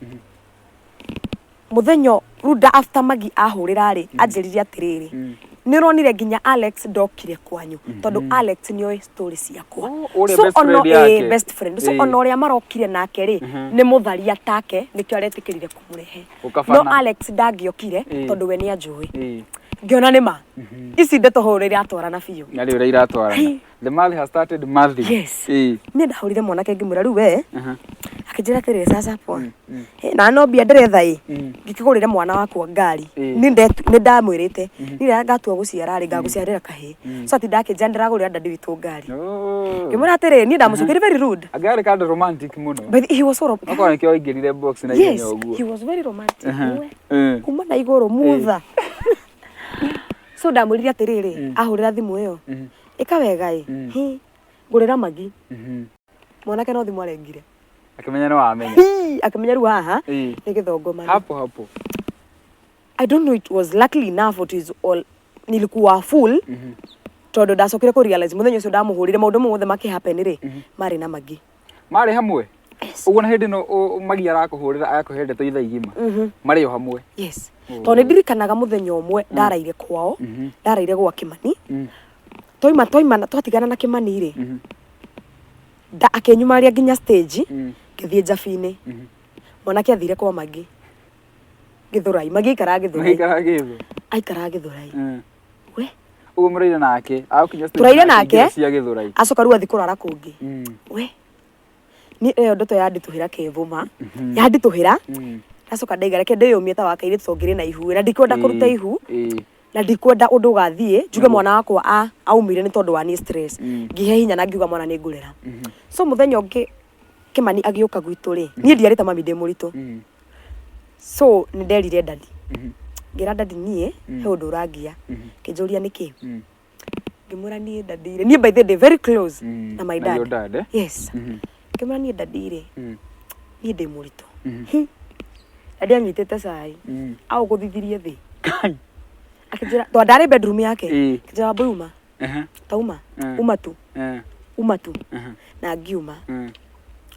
mũthenya rĩu after Magi ahũrĩra rĩ, anjĩrire atĩrĩrĩ, nĩ ũronire nginya Alex ndokire kwanyu tondũ Alex nĩoĩ story ciakwa. Ũrĩa best friend yake. Best friend. So ona ũrĩa marokire nake rĩ, nĩ mũtharia take nĩkĩo aretĩkĩrire kũmũrehe. Gũkabana. No Alex ndangĩokire tondũ we nĩ anjũĩ. Ngĩona nĩ ma. Ici ndeto hũrĩ iratwarana biũ. Na rĩu ũrĩa iratwarana. The math has started mathing. Yes. Niĩ ndahũrire mwanake ngĩmwĩra rĩu we. Akĩnjĩra atĩrĩrĩ sasa poa. Na no mbia ndĩretha ĩ. Ngĩkĩgũrĩre mwana wakwa ngari. Niĩ nĩ ndamwĩrĩte. Niĩ rĩrĩa ngatua gũciara rĩ, ngagũciarĩra kahĩĩ. So ati ndakĩnjĩra ndĩragũrĩra daddy witũ ngari. Ngĩmwĩra atĩrĩrĩ, niĩ ndamũcokeire very rude. Anga arĩ kandũ romantic mũno. But he was so Okorwo nĩkĩo waingĩrire box na Yes, ihenya ũguo. he was very romantic. We. Kuma na igũrũ mutha. So ndamwĩrire atĩrĩrĩ, ahũrĩra thimũ ĩyo. Ĩka wega ĩ. Hi. Ngũrĩra Magi. Mwanake no thimũ arengire. Akĩmenya nĩ wamenya. Hi, akĩmenya rĩu haha nĩ gĩthongomani. Hapo hapo. I don't know, it was luckily enough it is all nilikuwa full tondũ ndacokire kũ realize mũthenya ũcio ndamũhũrire maũndũ mothe makĩ happen rĩ, marĩ na Magi. Marĩ hamwe? Yes. Ũguo na hĩndĩ ĩno Magi arakũhũrĩra agakũhe ndeto ithaa igima. Marĩ o hamwe. Yes. Tondũ nĩ ndirikanaga mũthenya ũmwe ndaraire kwao, ndaraire gwa Kĩmani. Twaima twaima twatigana na Kĩmani rĩ, nda akĩnyumaria nginya stage, ngĩthiĩ Njabi-inĩ. Mwanake athire kwa Magi. Gĩthũrai, Magi aikaraga Gĩthũrai. Aikaraga Gĩthũ. Aikaraga Gĩthũrai. We. Ũguo mũraire nake, agũkinya stage Tũraire nake. cia Gĩthũrai. Acoka rĩu athiĩ kũrara kũngĩ. We. Niĩ ĩyo ndeto yanditũhĩra kĩvũma. Yanditũhĩra. Ndacoka ndaiga reke ndĩyũmie ta wa kairĩtu tondũ ngĩrĩ na ihu na ndikwenda kũruta ihu. Na ndikwenda ũndũ ũgathiĩ njuge mwana wakwa aumire nĩ tondũ wa niĩ stress. Ngĩhe hinya na ngiuga mwana nĩ ngũrera. So mũthenya ũngĩ Kĩmani agĩũka gwitũ rĩ, niĩ ndiarĩte mami ndĩ mũritũ. So nĩ nderire daddy. Ngĩra daddy niĩ he ũndũ ũrangia. Kĩnjũria nĩkĩ? Ngĩmwĩra niĩ daddy rĩ, niĩ by the way ndĩ very close na my Na your dad. dad, eh? Yes. Ngĩmwĩra niĩ daddy rĩ, niĩ ndĩ mũritũ. Daddy anyitĩte cai. Aũgũthithirie thĩ. Akĩnjĩra, tondũ ndarĩ bedroom yake. Akĩnjĩra Wambui uma. Tauma. Uma tu. Uma tu. Na ngiuma.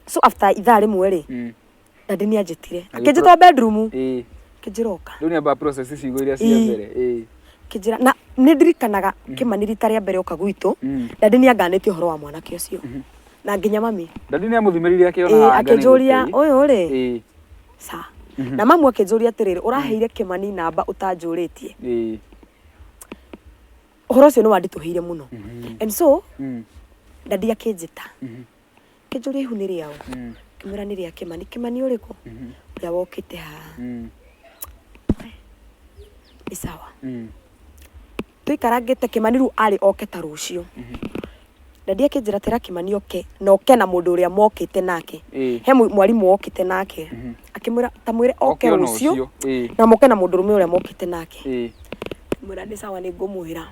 So after ithaa rĩmwe rĩ, daddy nĩ anjĩtire. Akĩnjĩta o bedroom. Akĩnjĩra ũka. Rĩu nĩ amba process ciugo iria cia mbere. Akĩnjĩra na nĩ ndirikanaga Kĩmani rita rĩa mbere oka gwitũ, daddy nĩ anganĩtie ũhoro wa mwanake ũcio. Na nginya mami. Daddy nĩ amũthimĩrire akĩona anga nĩ Akĩnjũria gũtĩi. ũyũ rĩ. Sa. Na mamu akĩnjũria atĩrĩrĩ, ũraheire Kĩmani namba ũtanjũrĩtie. Ũhoro ũcio nĩ wanditũhĩire mũno. And so, daddy akĩnjĩta. Akĩnjũria ihu nĩ rĩaũ. Ngĩmwĩra nĩ rĩa Kĩmani. Kĩmani ũrĩkũ? Ũrĩa wokĩte haha. Nĩ sawa. Tũikarangĩte Kĩmani rĩu arĩ oke ta rũciũ. Dadi akĩnjĩra tĩra Kĩmani oke na oke na mũndũ ũrĩa mokĩte nake. He mwarimũ okĩte nake, akĩmwĩra ta mwĩre oke Oke ona rũciũ ũcio. Na moke na mũndũrũme ũrĩa mokĩte nake. Mwĩra nĩ sawa, nĩ ngũmwĩra.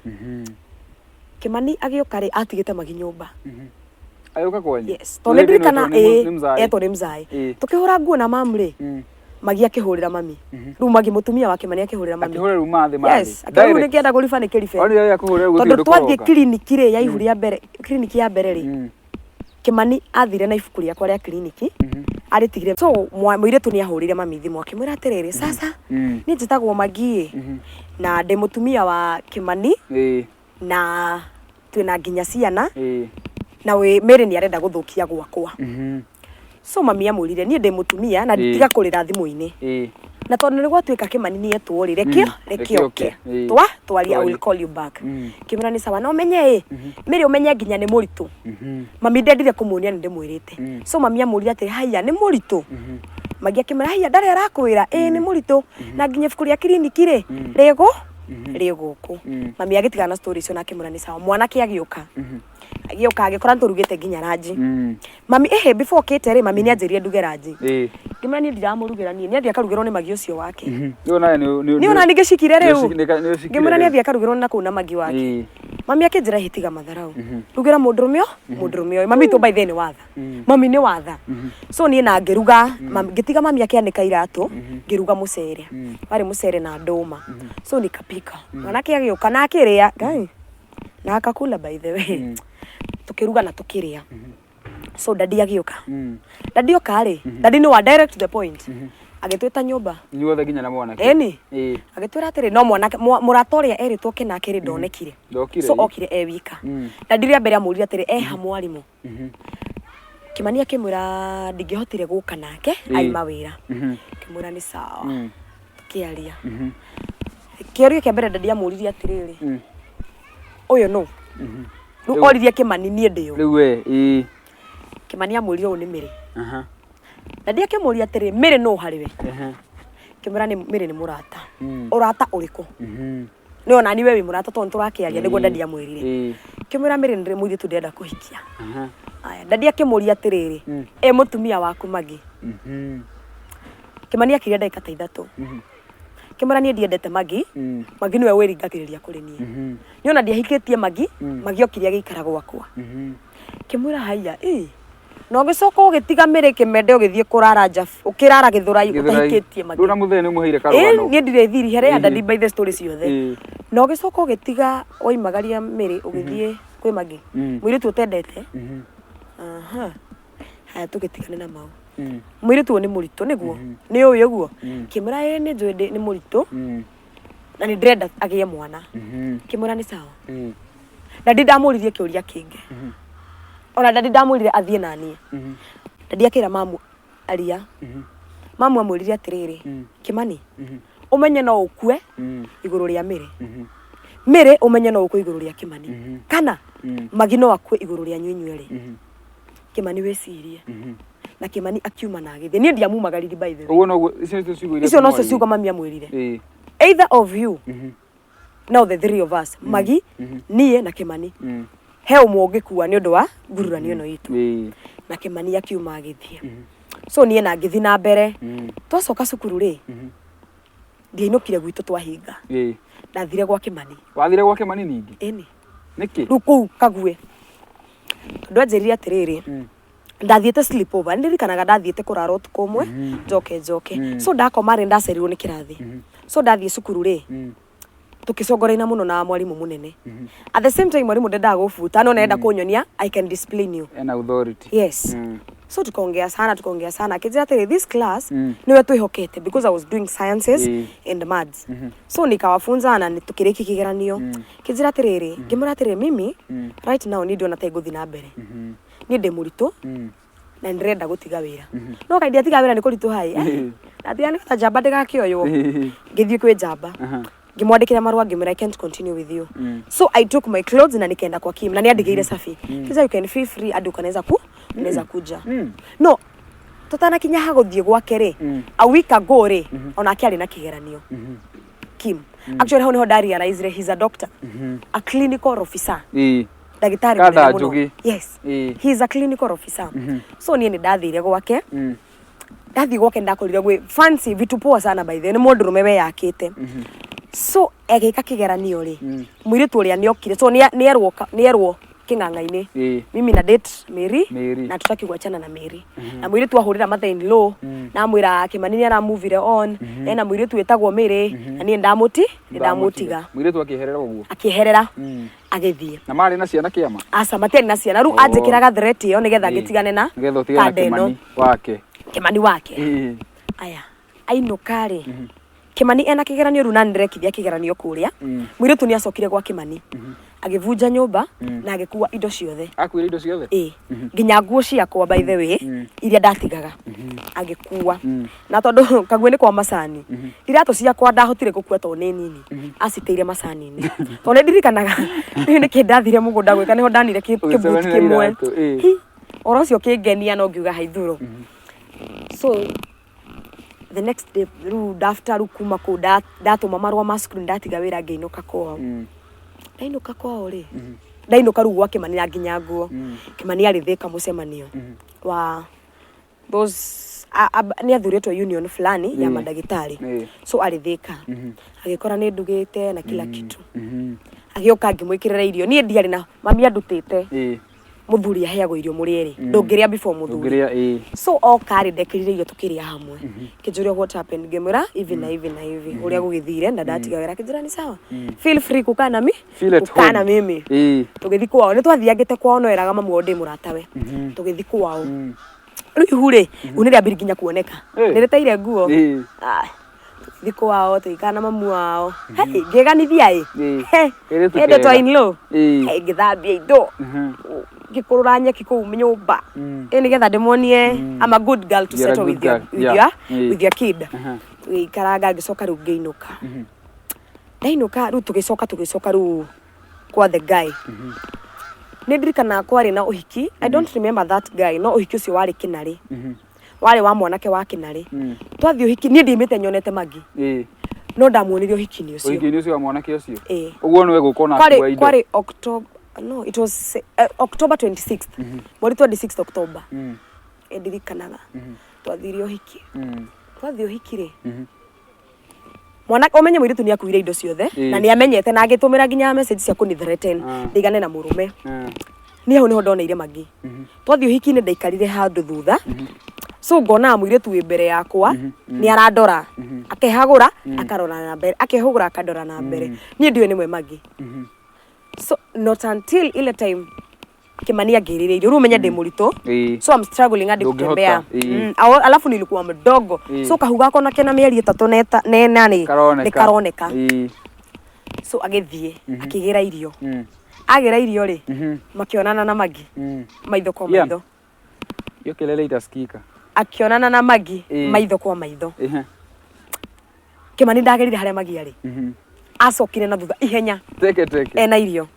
Kĩmani agĩũka rĩ, atigĩte magi nyũmba. Agĩũka kwanyu? Yes, tondũ nĩ ndirikana. Nĩ nĩ Ĩĩ. mũzaĩ. Etwo nĩ mzaĩ. Tũkĩhũra nguo na mamu rĩ, magi akĩhũrĩra mami. Rĩu magi mũtumia wa Kĩmani akĩhũrĩra mami. Akĩhũra rĩu mathĩ mathĩ. Yes, akĩrĩu nĩ kĩenda kũriba nĩ kĩribe. Onire ũrĩa kũhũrĩra gũtirĩ Tondũ ũndũ twathiĩ kũroka. kiriniki rĩ ya ihu rĩa mbere, kiriniki ya mbere rĩ, Kĩmani athire na ibuku rĩakwa rĩa kiriniki arĩtigire. So mũirĩtu nĩ ahũrĩire mami thimũ akĩmwĩra atĩrĩrĩ, sasa niĩ njĩtagwo Magi na ndĩ mũtumia wa Kĩmani na twĩna nginya ciana na wĩ Mary nĩ arenda gũthũkia gwakwa. So mami amwĩrire, niĩ ndĩ mũtumia na tiga kũrĩra thimũ-inĩ, na tondũ nĩ gwatuĩka Kĩmani nĩ etwo rĩ, rekio Reke reke oke. oke twaria, I will call you back. Kĩmwĩra nĩ sawa, na ũmenye ĩ Mary, ũmenye nginya nĩ mũritũ. Mami ndendire kũmuonia nĩ ndĩmwĩrĩte. So mami amũria atĩrĩ, haiya, nĩ mũritũ? Magi akĩmwĩra, haiya, ndarĩ arakwĩra? Ĩĩ, nĩ mũritũ, na nginya ibuku rĩa kiriniki rĩ rĩgũ rĩ gũkũ. Mami agĩtigana na story icio na akĩmwĩra nĩ sawa. Mwanake agĩũka, agĩũka agĩkora nĩtũrugĩte nginya ranji. Mami ĩhĩ, before okĩte rĩ, mami nĩ anjĩrire nduge ranji. Ngĩmwĩra niĩ ndiramũrugĩra, niĩ nĩ athiĩ akarugĩrwo nĩ magi ũcio wake. Rĩu nawe nĩ Nĩ ona ningĩcikire rĩu. Nĩ ũcikire Ngĩmwĩra nĩ rĩu. athiĩ akarugĩrwo na kũu na magi wake. Mami akĩnjĩra, hĩ, tiga matharau, rugĩra mũndũrũme ũ mũndũrũme ũyũ. Mami witũ by the way nĩ watha, mami nĩ watha. So niĩ na ngĩruga, ngĩtiga mami akĩanĩka iratũ, ngĩruga mũcere, warĩ mũcere na ndũma. So nikapika, mwanake agĩũka na akĩrĩa ngai na akakula. By the way, tũkĩruga na tũkĩrĩa. So dadi agĩũka. Dadi oka rĩ, dadi nĩ wa direct to the point, agĩtwĩta nyũmba. Inyuothe nginya na mwanake? Ĩni. Agĩtwĩra atĩrĩ, no mwanake mũrata ũrĩa erĩtwo oke nake rĩ, ndonekire. Ndokire. So okire e wika. Dadi rĩa mbere amũririe atĩrĩ, eha mwarimũ? Kĩmani akĩmwĩra ndingĩhotire gũka nake, aima wĩra. Kĩmwĩra nĩ sawa. Tũkĩaria, kĩũria kĩa mbere dadi amũririe atĩrĩrĩ, ũyũ nũ? Rĩu oririe Kĩmani niĩ ndĩũ. Rĩu we ĩĩ. Kĩmani amwĩrire ũyũ nĩ Mĩrĩ. Dadi akĩmũria atĩrĩ, Mĩrĩ nũ harĩ we? Kĩmwĩra nĩ Mĩrĩ nĩ mũrata. Ũrata ũrĩkũ? Nĩ ona niwe wĩ mũrata tondũ nĩtũrakĩaria, nĩguo dadi amwĩrire. Kĩmwĩra Mĩrĩ nĩ mũirĩtu ndĩrenda kũhikia. Aya, dadi akĩmũria atĩrĩrĩ, ĩ mũtumia waku Magi? Kĩmani akiria ndagĩka ta 3. Kĩmwĩra niĩ ndiendete Magi. Magi nĩwe wĩringagĩrĩria kũrĩ niĩ. Niĩ ona ndiahikĩtie Magi. Magi okire agĩikara gwakwa. Kĩmwĩra haiya, ĩ na ũgĩcoka ũgĩtiga Mĩrĩ kĩmende, ũgĩthiĩ kũrara nja, ũkĩrara Gĩthũrai ũtahikĩtie Magi. Rĩu na mũthee nĩ ũmũheire Ĩ, karũgano. Niĩ ndirĩ thiri herea dadi by the story ciothe. Na ũgĩcoka ũgĩtiga waimagaria Mĩrĩ ũgĩthiĩ kwĩ Magi, mũirĩtu ũtendete. Aha. Haya, tũgĩtigane na mau. Mũirĩtu ũyũ nĩ mũritũ, nĩguo nĩ ũĩ ũguo? Kĩmwĩra ĩ, nĩ njũĩ nĩ mũritũ na nĩ ndĩrenda agĩe mwana. Kĩmwĩra nĩ sawa. Dadi ndamũririe kĩũria kĩngĩ ona dadi ndamwĩrire athiĩ na niĩ. Dadi akĩra mamu aria, mamu amwĩrire atĩrĩrĩ, Kĩmani, ũmenye no ũkue igũrũ rĩa Mĩrĩ, Mĩrĩ ũmenye no ũkue igũrũ rĩa Kĩmani, kana Magi no akue igũrũ rĩanyu inyuerĩ. Kĩmani, wĩcirie. Na Kĩmani akiuma na agĩthiĩ, niĩ ndiamumagariri by the way. Ũguo noguo icio nĩcio ciugo iria Icio nocio mwaririe. ciugo mami amwĩrire. Either of you, now the three of us, Magi, niĩ na Kĩmani, he ũmwe ũngĩkua nĩ ũndũ wa ngururanio ĩno itũ. Na Kĩmani akiuma agĩthiĩ. So niĩ na ngĩthiĩ na mbere. Twacoka cukuru rĩ, ndiainũkire gwitũ twahinga. Ndathire gwa Kĩmani. Wathire gwa Kĩmani ningĩ? Ĩni. Nĩkĩ? Rĩu kũu kague, tondũ anjĩrire atĩrĩrĩ, ndathiĩte sleepover, nĩndirikanaga ndathiĩte kũrara ũtukũ ũmwe, njoke njoke. So ndakoma rĩ, ndacerirwo nĩ kĩrathi. So ndathiĩ cukuru rĩ, tũkĩcongoraina mũno na mwarimũ mũnene. At the same time mwarimũ ndendaga gũbuta, no nenda kũnyonia I can discipline you. Ena authority. Yes. So tukaongea sana, tukaongea sana, akĩnjĩra atĩrĩ, this class niwe twĩhokete, because I was doing sciences and maths. So nikawafunza na tukĩrĩkia kĩgeranio. Kĩnjĩra atĩrĩrĩ, ngĩmwĩra atĩrĩrĩ, mimi right now niĩ ndĩrona ta ngũthiĩ na mbere, niĩ ndĩ mũritũ na nĩndĩrenda gũtiga wĩra, no kaĩ ndiatiga wĩra nĩ kũritũha ĩ, ndatiga nĩgetha njamba ndĩgakĩoywo. Ngĩthiĩ kwĩ njamba, ngĩmwandĩkĩra marũa, ngĩmwĩra I can't continue with you. So I took my clothes na nikaenda kwa Kim na nĩandigĩire cabi. Kisa you can feel free, andũ kanaweza ku unaweza kuja. No tutanakinya ha gũthiĩ gwake rĩ, a week ago rĩ, onake arĩ na kĩgeranio Kim. Actually hau niho ndarealizire he's a doctor, a clinical officer. Ndagĩtarĩ Kanda mũnene mũno. Njũgĩ. Yes. Ĩĩ. He is a clinical officer. So niĩ nĩ ndathire gwake. Ndathiĩ gwake ndakorire gwĩ fancy vitu poa sana, by the way, nĩ mũndũrũme weyakĩte. So agĩka kĩgeranio rĩ, mũirĩtu ũrĩa nĩokire, so nĩerwo kĩng'ang'a-inĩ, mimi na date Mary, Mary. na tutaki kuachana na Mary. Na mũirĩtu ahũrĩra mother in law na amwĩra Kĩmani nĩ aramuvire on, ena mũirĩtu wĩtagwo Mary na niĩ nĩ ndamũtiga. Mũirĩtu akĩeherera ũguo. Akĩeherera, agĩthiĩ. Na marĩ na ciana kĩama? Aca, matiarĩ na ciana. Rĩu anjĩkĩraga threat ĩyo nĩgetha ngĩtigane na Nĩgetha ũtigane na kanda ĩno. Kĩmani wake. Kĩmani wake. Aya, ainũka rĩ, Kĩmani ena kĩgeranio rĩu na nĩndĩrekithia kĩgeranio kũrĩa. Mũirĩtu nĩ acokire gwa Kĩmani, agĩbunja nyũmba na agĩkua indo ciothe. Akuire indo ciothe? Ĩ, nginya nguo ciakwa, by the way, iria ndatigaga agĩkua. Na tondũ kaguĩ nĩ kwa macani, iratũ ciakwa ndahotire gũkua tondũ nĩ nini, aciteire macani-inĩ, tondũ nĩ ndirikanaga rĩu nĩkĩ ndathire mũgũnda gwĩka, nĩho ndanire kĩbuti Ũgĩcemania na kĩmwe. iratũ, ĩ. Hi, ũhoro ũcio ũkĩngenia no ngiuga haithuro. So the next day rĩu, after rĩu kuma kũu ndatũma marũa ma cukuru, ndatiga wĩra, ngĩinũka kwao. Ndainũka kwao rĩ, ndainũka rĩu gwa Kĩmani na nginya nguo, Kĩmani arĩ Thĩka mũcemanio wa those nĩ athurĩtwo union fulani ya mandagĩtarĩ. So arĩ Thĩka, agĩkora nĩ ndugĩte na kila kitu. Agĩũka, ngĩmwĩkĩrĩra irio. Niĩ ndiarĩ na mami andutĩte mũthuri aheagwo irio mũrĩ erĩ, ndũngĩrĩa before mũthuri. Ndũngĩrĩa, ĩ. So oka rĩ, ndekĩrire irio, tũkĩrĩa hamwe. Kĩnjũria what happened, ngĩmwĩra hivi na hivi na hivi, ũrĩa gũgĩthire na ndatiga wĩra. Akĩnjĩra ni sawa, feel free kukaa na mi Feel at kukaa na home. mimi. Tũgĩthiĩ kwao, nĩ twathiangĩte kwao, no eraga mamu wao ndĩ mũratawe. Tũgĩthiĩ kwao rĩu, ihu rĩ, ihu nĩ rĩambiri nginya kuoneka. Nĩ rĩteire nguo. Ah, tũgĩthiĩ kwao, tũgĩikara na mamu wao. Hey, ngĩganithia ĩ. He, Kairĩtu ĩndĩ twa kega. in law. Hey, ngĩthambia indo, ngĩkũrũra nyeki kũu nyũmba, ĩ nĩgetha ndĩmuonie I'm a good girl to You're a settle good with your, girl. with your, with your kid. Tũgĩikaranga, ngĩcoka rĩu ngĩinũka. Ndainũka rĩu, tũgĩcoka rĩu kwa the guy. Nĩ ndirikanaga kwarĩ na ũhiki, I don't remember that guy, no ũhiki ũcio warĩ Kĩnarĩ, warĩ wa mwanake wa Kĩnarĩ. Twathiĩ ũhiki, niĩ ndiumĩte nyonete Magi, no ndamuonire ũhiki-inĩ ũcio. Ũhiki-inĩ ũcio wa mwanake ũcio? Ĩ. Ũguo nĩwe gũka ona akua Kwarĩ indo. Kwarĩ October, no, it was October 26th, mweri 26 October. Ĩ, ndirikanaga twathire ũhiki. Twathiĩ ũhiki rĩ, mwana ũmenye mũirĩtu nĩ akuire indo ciothe na nĩ amenyete na agĩtũmĩra nginya message cia kũni threaten ndigane na mũrũme. Niĩ hau nĩho ndoneire Magi. Twathiĩ ũhiki-inĩ, ndaikarire handũ thutha, so ngonaga mũirĩtu wĩ mbere yakwa nĩ arandora, akehagũra akarora na mbere, akehũgũra akandora na mbere. Niĩ ndiũĩ nĩwe Magi. So not until ile time Kimani angĩrĩire irio, rĩu ũmenye ndĩ mũritũ. So I'm struggling hadi Ndũngĩhota, kutembea. Alafu nilikuwa mdogo. So kahu gakwa na kena mĩeri 3 na 8 nĩ Karoneka. nĩ karoneka. So agĩthiĩ akĩgĩra irio. Agĩra irio rĩ, makĩonana na Magi maitho kwa maitho. Hiyo kelele itasikika. Akĩonana na Magi maitho kwa maitho. Kimani ndagerire harĩa Magi arĩ, acokire na thutha ihenya. Teke teke. Ena irio.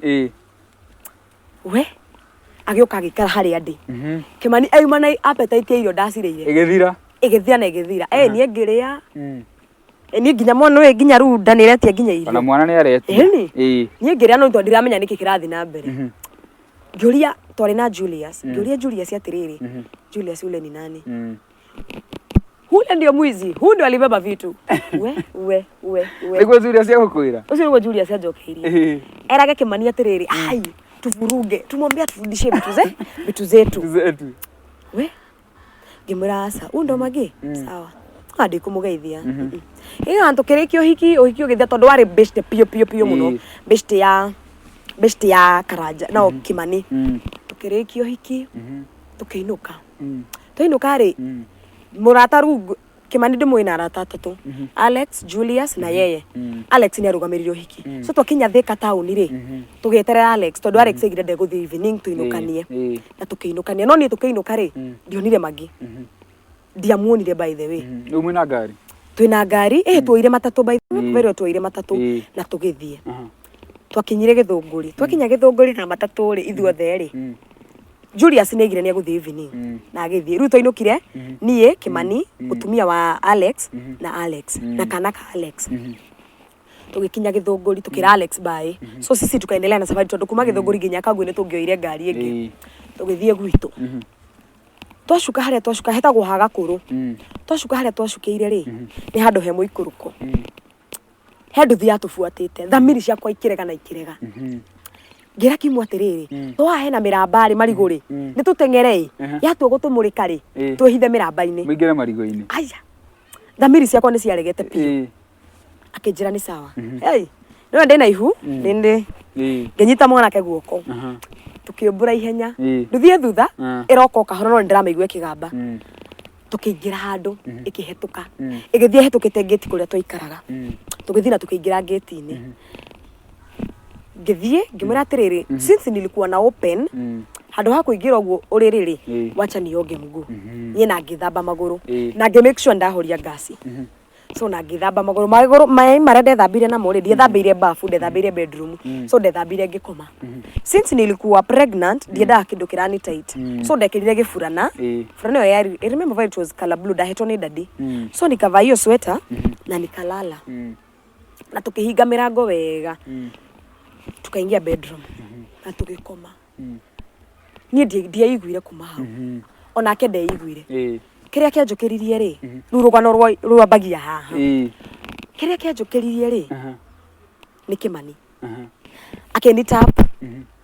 We agĩũka agĩikara harĩa ndĩ. Kimani auma na appetite ya irio ndacirĩire. Ĩgĩthira. Ĩgĩthira na ĩgĩthira. Eh, niĩ ngĩrĩa. Eh, niĩ nginya mwana ũyũ nginya rĩu nda nĩ ĩretia nginya Ona irio. mwana nĩ aretia. Ĩni. Niĩ ngĩrĩa, no tondũ ndiramenya nĩkĩ kĩrathiĩ na mbere. Ngĩũria, twarĩ na Julius, ngĩũria Julius atĩrĩrĩ, "Julius, ule ni nani?" "Ule ndio mwizi, huyu ndio alibeba vitu." We we we we! Nĩguo Julius egũkwĩra. Ũcio nĩguo Julius anjokeirie. Erage Kimani atĩrĩrĩ, ai, tuvuruge, tumwambie aturudishie vitu zetu. Zetu. We, ngĩmwĩra aca, huu ndo Magi, sawa, ndikũmũgeithia. Ĩga tũkĩrĩkia ũhiki, ũhiki ũgĩthira, tondũ warĩ beshte piũ piũ piũ mũno. Beshte ya Karanja no Kimani. Tũkĩrĩkia ũhiki, tũkĩinũka. Twainũka rĩ, mũrata rĩu Kimani ndĩmũĩ na arata atatũ, Alex, Julius na yeye. Alex nĩ arũgamĩrĩire ũhiki. So twakinya Thika taũni rĩ, tũgĩeterera Alex, tondũ Alex aigire ndegũthiĩ evening, tũinũkanie. Na tũkĩinũkania, no niĩ tũkĩinũka rĩ, ndionire Magi, ndiamuonire, by the way. Rĩu mwĩna ngari? Twĩna ngari, ĩ, tuoire matatũ, by the way. Very tuoire matatũ na tũgĩthiĩ. Twakinyire Gĩthũngũri. Twakinya Gĩthũngũri na matatũ rĩ, ithuothe rĩ, Julius nĩ aigire nĩ egũthiĩ evening na agĩthiĩ. Rĩu twainũkire niĩ, Kimani, mũtumia wa Alex na Alex na kana ka Alex. Tũgĩkinya Gĩthũngũri, tũkĩra Alex bye. So sisi tukaendelea na safari tondũ kuma Gĩthũngũri nginya Kangui nĩ tũngĩoire ngari ĩngĩ. Tũgĩthiĩ gwitũ. Twacuka harĩa twacuka hetagwo ha Gakũrũ. Twacuka harĩa twacukĩire rĩ, nĩ handũ he mũikũrũko. He nduthi yatũbuatĩte, thamiri ciakwa ikĩrega na ikĩrega. Ngĩra Kimu atĩrĩrĩ, to haha hena mĩramba rĩ, marigũ rĩ, nĩ tũteng'ere ĩ, yatua gũtũmũrĩka rĩ, twĩhithe mĩramba-inĩ. Mũingĩre marigũ-inĩ. Aya, thamiri ciakwa nĩ ciaregete biũ. Akĩnjĩra nĩ sawa. Hey, nĩwe ndĩna ihu, nĩ ndĩ ngĩnyita mwanake guoko, tũkĩũmbũra ihenya, nduthi ĩ thutha, ĩroka o kahora no nĩ ndĩramĩigua ĩkĩgamba. Tũkĩingĩra handũ, ĩkĩhetũka, ĩgĩthiĩ ĩhetũkĩte ngĩti kũrĩa twaikaraga. Tũgĩthiĩ na tũkĩingĩra ngĩti-inĩ. Ngĩthiĩ ngĩmwĩra atĩrĩrĩ, since nilikuwa na open, handũ ha kũingĩra ũguo ũrĩrĩ rĩ, wacha nioge mguu. Niĩ na ngĩthamba magũrũ, na ngĩ make sure ndahoria ngasi. So na ngĩthamba magũrũ, magũrũ maĩ marĩa ndethambire namo rĩ, ndiethambĩire bafu, ndethambĩire bedroom. So ndethambire ngĩkoma. Since nilikuwa pregnant, ndiendaga kĩndũ kĩrani tight. So ndekĩrire gĩburana. Burana ĩyo yarĩ, I remember it was color blue, ndahetwo nĩ daddy. So nikavaa hiyo sweater na nikalala. Na tũkĩhinga mĩrango wega. Tukaingia bedroom na tũgĩkoma. Niĩ ndieiguire kuma hau. Onake ndeiguire. Kĩrĩa kĩanjũkĩririe rĩ, rĩu rũgano rwambagia haha. Kĩrĩa kĩanjũkĩririe rĩ, nĩ Kĩmani. Akĩni tap.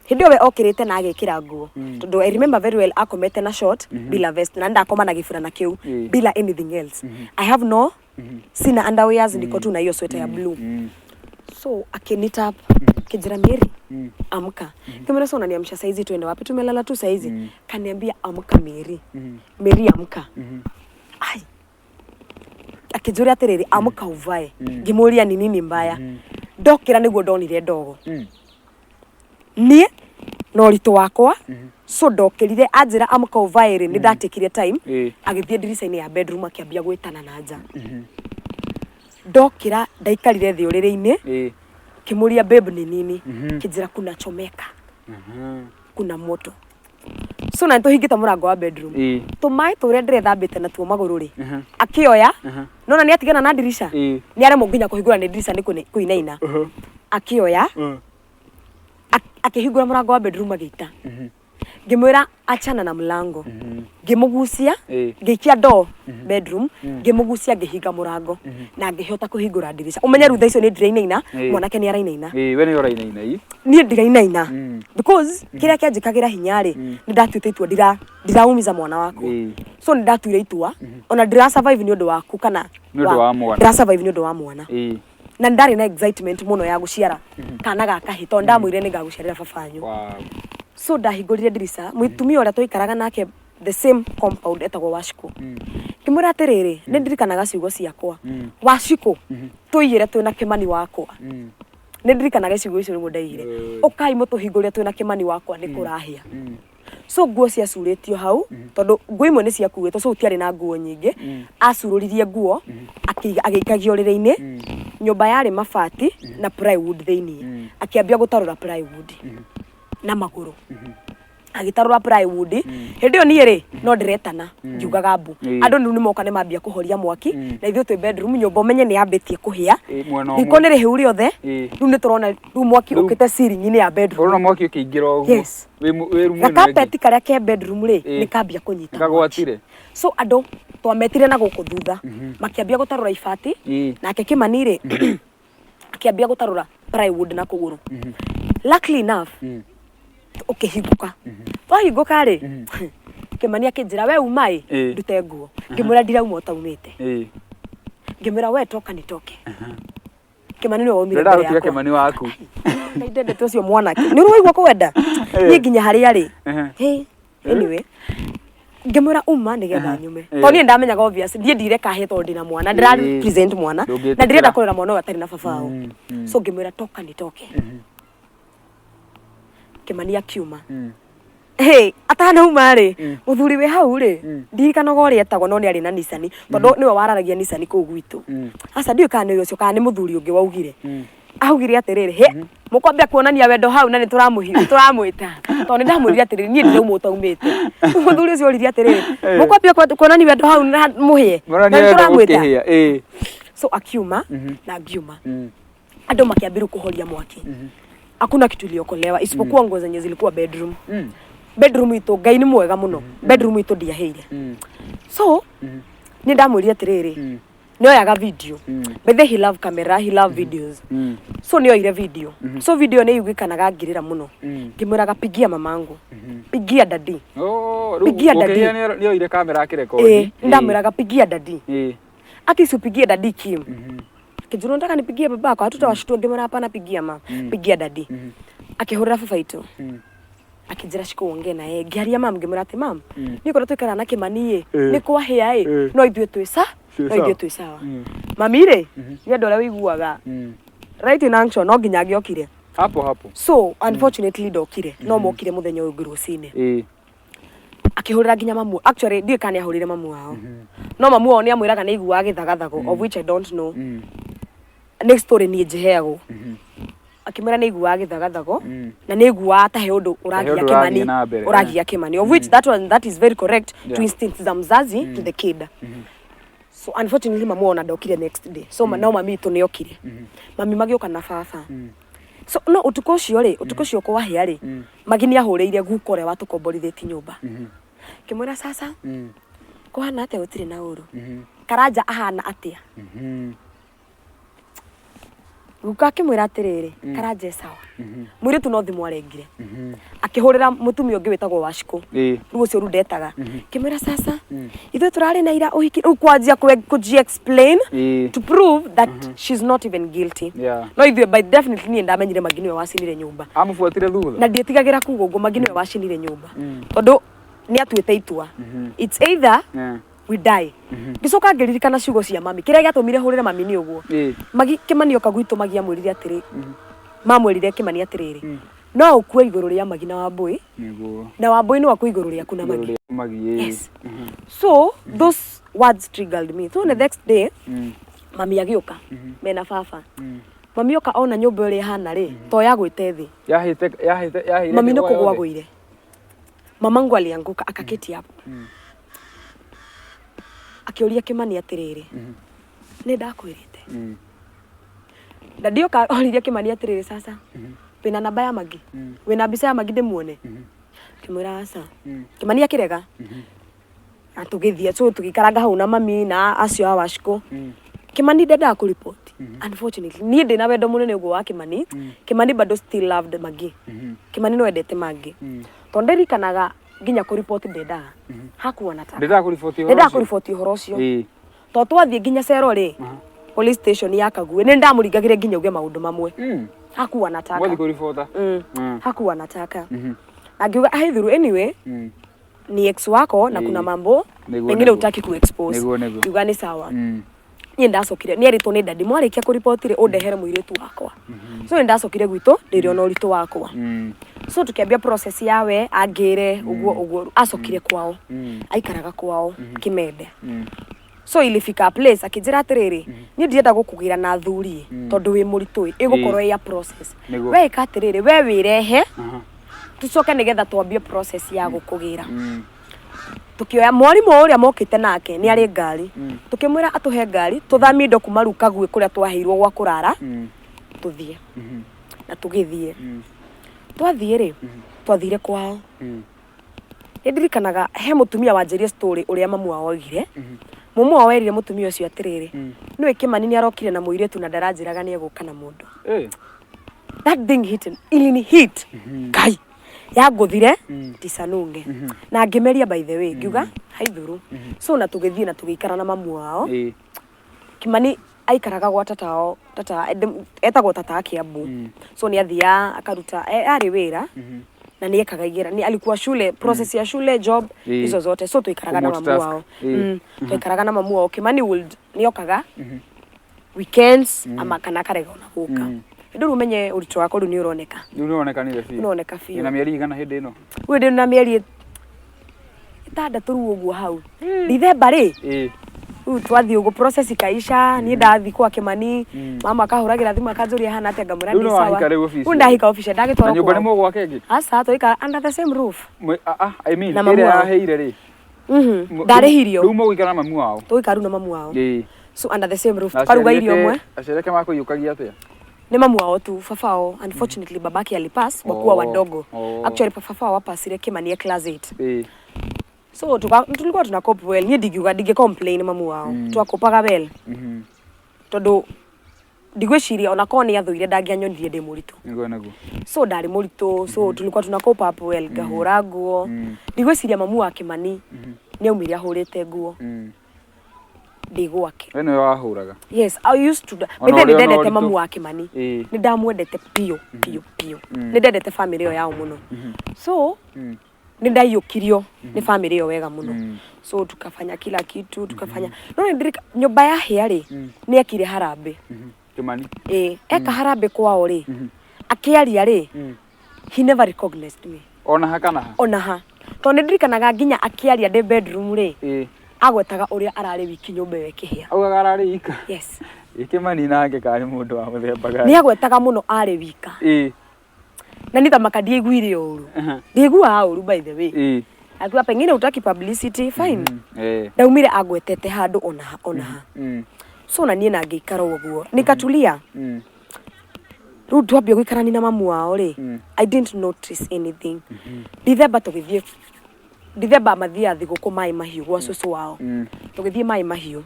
Hĩndĩ ĩyo we okĩrĩte na agekĩra nguo. Tondũ I remember very well akomete na short bila vest na ndakoma na gĩburana kĩu bila anything else. I have no sina underwears, niko tu na hiyo sweater ya blue. So akini tap, akijira Mary, amka. Kimwambia sasa unaniamsha saizi tuende wapi? Tumelala tu saizi. Kaniambia amka Mary. Mary amka. Ai. Akĩnjũria atĩrĩrĩ, amka uvae. Ngĩmũria ni nini mbaya. Ndokĩra nĩguo ndonire ndogo. Niĩ na ũritũ wakwa, so ndokĩrire anjĩra amka uvae rĩ, nĩ ndatekire time. Agĩthiĩ ndirica-inĩ ya bedroom akĩambia gwĩtana na nja. Ndokĩra ndaikarire thĩ ũrĩrĩ-inĩ, ngĩmũria babe ni nini? Kĩnjĩra kuna chomeka. Kuna moto. So na nĩtũhingĩte mũrango wa bedroom. Tũmaĩ tũrĩa ndĩrethambĩte natuo magũrũ rĩ, akĩoya, nona nĩ atigana na ndirica, nĩ aremwo nginya kũhingũra nĩ ndirica nĩ kũinaina. Akĩoya, akĩhingũra mũrango wa bedroom agĩita. Ngĩmwĩra achana na mlango. Ngĩmũgucia, ngĩikia door bedroom, ngĩmũgucia ngĩhinga mũrango na ngĩhota kũhingũra ndirica. Ũmenye rĩu thaa icio nĩ ndĩrainaina, mwanake nĩ arainaina. We nĩ ũrainaina ĩ. Niĩ ndirainaina. Because kĩrĩa kĩanjĩkagĩra hinya rĩ, nĩ ndatuĩte itua ndiraumiza mwana wakwa. So nĩ ndatuire itua, ona ndira survive nĩ ũndũ waku kana Nĩ ũndũ wa mwana. Ndira survive nĩ ũndũ wa mwana. Na nĩ ndarĩ na excitement mũno ya gũciara kana ga kahĩ tondũ ndamwĩrire nĩ ngagũciarĩra baba wanyu. So ndahingũrire ndirica, mũtumia ũrĩa twaikaraga nake the same compound etagwo Wachikũ. Ngĩmwĩra atĩrĩrĩ, nĩ ndirikanaga ciugo ciakwa. Wachikũ, tũiyĩre twĩna Kĩmani wakwa. Nĩ ndirikanaga ciugo icio nĩguo ndaigire. Ũkai mũtũhingũrĩre twĩna Kĩmani wakwa nĩ kũrahĩa. So nguo ciacurĩtio hau, tondũ nguo imwe nĩ ciakuĩtwo, so gũtiarĩ na nguo nyingĩ. Acurũririe nguo, agĩikagia ũrĩrĩ-inĩ. Nyũmba yarĩ mabati na plywood thĩiniĩ. Akĩambia gũtarũra plywood na magũrũ. Agĩtarũra plywood. Hĩndĩ ĩyo niĩ rĩ, no ndĩretana ngiugaga mbu. Andũ rĩu nĩmoka nĩmambia kũhoria mwaki, na ithuĩ twĩ bedroom, nyũmba ũmenye nĩ yambĩtie kũhĩa. Mwena Riko ũmwe. nĩ rĩhĩu rĩothe. Rĩu nĩ tũrona rĩu mwaki ũkĩte ceiling-inĩ ya bedroom. Ũrona mwaki ũkĩingĩra ũguo. Yes. Wĩ rumu ĩno ĩngĩ. Gakapeti karĩa ke bedroom rĩ, nĩ kambia kũnyita mwaki. Kagwatire. So andũ twametire na gũkũ thutha, makĩambia gũtarũra ibati, nake Kĩmani rĩ, akĩambia gũtarũra plywood na kũgũrũ. Luckily enough, ũkĩhingũka. Wahingũka rĩ, Kĩmani akĩnjĩra we uma ĩ, ndute nguo. Ngĩmwĩra ndirauma ũtaumĩte. Ngĩmwĩra we toka nitoke. Kĩmani nĩwe waumire Ndĩrenda mbere gũtiga yakwa. Kĩmani waku. Ngai ndendete ũcio mwanake. Nĩ ũrĩ waigua kũwenda? Niĩ nginya harĩa rĩ. Hey, anyway. Ngĩmwĩra uma nĩgetha nyume. Tondũ niĩ ndamenyaga obvious, niĩ ndireka hĩe tondũ ndĩna mwana, ndĩra present mwana, Ndũngĩtĩkĩra. na ndĩrenda kũrera mwana ũyũ atarĩ na baba wao. So ngĩmwĩra toka nitoke. Kĩmani akiuma. Hey, atanauma rĩ, mũthuri wĩ hau rĩ, ndirikanaga ũrĩa etagwo no nĩ arĩ na Nissan, tondũ nĩwe wararagia Nissan kũu gwitũ. Aca ndiũĩ kana nĩ ũcio kana nĩ mũthuri ũngĩ waugire. Augire atĩrĩrĩ, he, mũkwambia kuonania wendo hau na nĩ tũramwĩta. Tondũ nĩ ndamwĩrire atĩrĩrĩ, niĩ ndirauma ũtaumĩte. Mũthuri ũcio oririe atĩrĩrĩ, mũkwambia kuonania wendo hau na mũhĩe, na Mũronania nĩ wendo tũramwĩta. mũkĩhĩa. So akiuma na ngiuma. Andũ makĩambĩrĩria kũhoria mwaki. Hakuna kitu iliokolewa isipokuwa nguo zenye zilikuwa bedroom. Bedroom itũ, Ngai nĩ mwega mũno, bedroom itũ ndiahĩire. So nĩ ndamwĩrire atĩrĩrĩ, nĩoyaga video. By the way, he love camera, he love videos. So nĩoire video. So video nĩ iguĩkanaga ngĩrĩra mũno, ngĩmwĩraga, "Pigia mamangu, pigia daddy." Oh, rĩu Pigia daddy. ũkĩhĩa nĩoire kamera akĩrekondi. Ĩĩ, ndamwĩraga, "Pigia daddy." "Aki si upigie daddy, Kim." Akĩnjĩra, "Unataka nipigie babako? Hatutawashtua." Ngĩmwĩra, "Hapana, pigia ma, pigia daddy." Akĩhũrĩra baba itũ, akĩnjĩra, "Shika uongee na yeye." Ngĩaria mam, ngĩmwĩra atĩ, "Mam, niĩ kũrĩa tũikaraga na Kĩmani ĩ, nĩ kwahĩa ĩ, no ithuĩ twĩ sa Twĩ no sawa. ithuĩ twĩ sawa." Mami rĩ, nĩ andũ arĩa ũiguaga right in action, no nginya angĩokire. Hapo hapo. So unfortunately ndokire, no mokire mũthenya ũyũ ũngĩ rũcinĩ. Akĩhũrĩra nginya mamu. Actually, ndiũĩ kana nĩ ahũrĩire mamu wao, no mamu wao nĩ amwĩraga nĩ aiguaga gĩthagathago, of which I don't know. Next story niĩ njĩheagwo, akĩmwĩra nĩ aiguaga gĩthagathago na nĩ aiguaga ta he ũndũ ũragia ũndũ Kĩmani, ũrathiĩ na mbere, ũragia Kĩmani, of which that one, that is very correct to instincts za mzazi to the kid. So unfortunately mamu ona ndokire next day. So no mami itũ nĩ okire, mami magĩũka na baba. So no ũtukũ ũcio rĩ, ũtukũ ũcio kwahĩa rĩ, magi nĩ ahũrĩire guka ũrĩa watũkomborithĩtie nyũmba, kĩmwĩra, "Sasa kũhana atĩa?" "Gũtirĩ na ũru." "Karanja ahana atĩa?" Guka akĩmwĩra atĩrĩrĩ, "Karanja e sawa, mũirĩtu no thimũ arengire." Akĩhũrĩra mũtumia ũngĩ wĩtagwo Wacikũ. Rĩu ũcio rĩu ndetaga, kĩmwĩra, "Sasa ithuĩ tũrarĩ na ira ũhiki." Rĩu kwanjia kũji explain to prove that she's not even guilty. No ithuĩ by definitely niĩ ndamenyire Magi nĩwe wacinire nyũmba. Amũbuatire thutha. Na ndiĩtigagĩra kuga ũguo, Magi nĩwe wacinire nyũmba, tondũ nĩ atuĩte itua, it's either we die. Ngĩcoka ngĩririkana ciugo cia mami, kĩrĩa gĩatũmire hũrĩre mami nĩ ũguo. Magi Kĩmani oka gwitũ, Magi amwĩrire atĩrĩ, mamwĩrire Kĩmani atĩrĩrĩ, "No ũkue igũrũ rĩa Magi na Wambũi, na Wambũi no akue igũrũ rĩaku na Igũrũ Magi." rĩa Magi, ĩĩ. Yes. So those words triggered me. So the next day mami agĩũka mena baba. Mami oka ona nyũmba ũrĩa ĩhana rĩ, to yagwĩte thĩ. Yahĩte yahĩte yahĩire Mami thĩ nĩ guoya kũgwa yothe. agũire. Mamangu alianguka, akaketi hapo, akĩũria Kĩmani atĩrĩrĩ, "Nĩ ndakwĩrĩte?" Na ndioka oririe Kĩmani atĩrĩrĩ, "Sasa wĩna namba ya Magi? Wĩna mbica ya Magi ndĩmuone?" Kĩmwĩra aca. Kĩmani akĩrega, na tũgĩthiĩ. So tũgĩikaranga hau na mami na acio a Wacikũ. Kĩmani ndendaga kũripoti. Unfortunately niĩ ndĩ na wendo mũnene ũguo wa Kĩmani, Kĩmani bado still loved Magi. Kĩmani no endete Magi, tondũ ndirikanaga nginya kũripoti ndendaga, hakuwa nataka. Ndendaga kũriboti ũhoro Ndendaga ũcio. kũriboti ũhoro ũcio. Tondũ twathiĩ nginya cero rĩ, police station ya Kaguĩ, nĩ ndamũringagĩre nginya uge maũndũ mamwe. Hakuwa nataka. Mwathiĩ kũribota. Hakuwa nataka, na ngiuga aithuru, anyway ni ex wako na kuna mambo pengine utaki kuexpose. Nĩguo, nĩguo. Ngiuga nĩ sawa. Niĩ ndacokire nĩ erĩtwo nĩ daddy, "Mwarĩkia kũriboti rĩ, ũndehere mũirĩtu wakwa." So nĩ ndacokire gwitũ ndĩrĩ ona ũritũ wakwa. So tukĩambia process ya we angĩre ũguo ũguo acokire kwao. Aikaraga kwao Kimende. So ilifika a place akĩnjĩra atĩrĩrĩ, "Niĩ ndirenda gũkũgĩra na athuri tondũ wĩ mũritũ ĩ, ĩgũkorwo ĩ ya process. We ĩka atĩrĩrĩ, we wĩrehe, tucoke nĩgetha twambie process ya gũkũgĩra." Tukĩoya mwarimũ ũrĩa mokĩte nake, nĩ arĩ ngari, tukĩmwĩra atũhe ngari tũthamie indo kuma rĩu Kaguĩ kũrĩa twaheirwo gwa kũrara, tũthiĩ. Na tũgĩthiĩ. Twathiĩ rĩ, twathire kwao. Nĩ ndirikanaga he mũtumia wanjĩrie story ũrĩa mamu wao oigire. Mamu wao erire mũtumia ũcio atĩrĩrĩ, "Nĩũĩ Kĩmani nĩ arokire na mũirĩtu na ndaranjĩraga nĩ egũka na mũndũ." That thing hit, ilini hit kai yangũthire ticanunge na ngĩmeria. By the way, ngiuga haithuru. So na tũgĩthiĩ na tũgĩikara na mamu wao. Kimani aikaraga gwa tata wao, tata etagwo tata wa Kiambu. So nĩ athiaga akaruta arĩ wĩra na nĩ ekaga igera, nĩ alikuwa shule, process ya shule, job, hizo zote. So tuikaraga na mamu Kumultitask. wao. Twaikaraga na mamu wao. Kimani would nĩokaga weekends ama kana akarega ona gũka. Hĩndĩ rĩu ũmenye ũritũ wakwa rĩu nĩ ũroneka. Rĩu nĩwonekanire biũ. Nĩũroneka biũ. Wĩna mĩeri igana hĩndĩ ĩno? Rĩu ndĩ na mĩeri 6 rĩu ũguo hau Dithemba rĩ. Rĩu twathiĩ ũguo, process ikaisha, niĩ ndathiĩ kwa Kĩmani. Mama akahũragĩra thimũ akanjũria hana atĩa, ngamwĩra Rĩu ndĩ nĩ sawa. wahika rĩu official? Rĩu ndahika official, Na ndagĩtwarwo nyũmba nĩ kwao. mũgwaka ĩngĩ? Aca, twaikara under the same roof. I mean, Na mamu ĩrĩa wao. yaheire rĩ? Ndarĩhirio. Rĩu mũgũikara na mamu wao? Tũgũikara rĩu na mamu wao. So under the same roof, Na tukaruga aciari irio ake- mwe. Aciari ake makũiyũkagia atĩa? Nĩ mamu wao tu, baba wao unfortunately babake alipass wakuwa Oh, wadogo. oh. Actually baba wao apasire Kimani e class 8. So tulikuwa tuna cope well. Niĩ ndingiuga ndingĩ complain mamu wao. Twakopaga well. Tondũ ndigwĩciria ona korwo nĩ athũire ndangĩanyonirie ndĩ mũritũ. Nĩguo nĩguo. So ndarĩ mũritũ, so tulikuwa tuna cope up well, ngahũra nguo. Ndigwĩciria mamu wa Kimani nĩ aumire ahũrĩte nguo ndĩ gwake. We nĩwe wahũraga? Yes, I used to. Ona Maithe ũrĩ nĩ ona ndendete ũritũ? mamu wa Kimani. Nĩ ndamwendete biũ biũ biũ. Nĩ ndendete family ĩyo yao mũno. So nĩ ndaiyũkirio nĩ family ĩyo wega mũno. So tukafanya kila kitu, tukafanya. No nĩ ndirika nyũmba ya hĩa rĩ, nĩ ekire harambĩ. Kimani. Ĩĩ, eka harambĩ kwao rĩ, akĩaria rĩ, he never recognized me. Ona ha kana ha? Ona ha. Tondũ nĩ ndirikanaga nginya akĩaria ndĩ bedroom rĩ, agwetaga ũrĩa ararĩ wiki nyũmba ĩyo ĩkĩhĩa. Augaga ararĩ ika? Yes. Ĩ Kimani nake karĩ mũndũ wa mũthemba gani? Nĩ agwetaga mũno arĩ wika. Na nĩ thamaka ndiaiguire ũru. Ndiaiguaga ũru by the way. Akiuga pengine utaki publicity, fine. Ndaumire agwetete handũ ona ha ona ha. So na niĩ na ngĩikara ũguo. Nikatulia. Rĩu twambia gũikarania na mamu wao rĩ, I didn't notice anything. Dithemba tũgĩthiĩ, Dithemba mathiaga thigũkũ Maĩ Mahiũ gwa cũcũ wao. Tũgĩthiĩ Maĩ Mahiũ.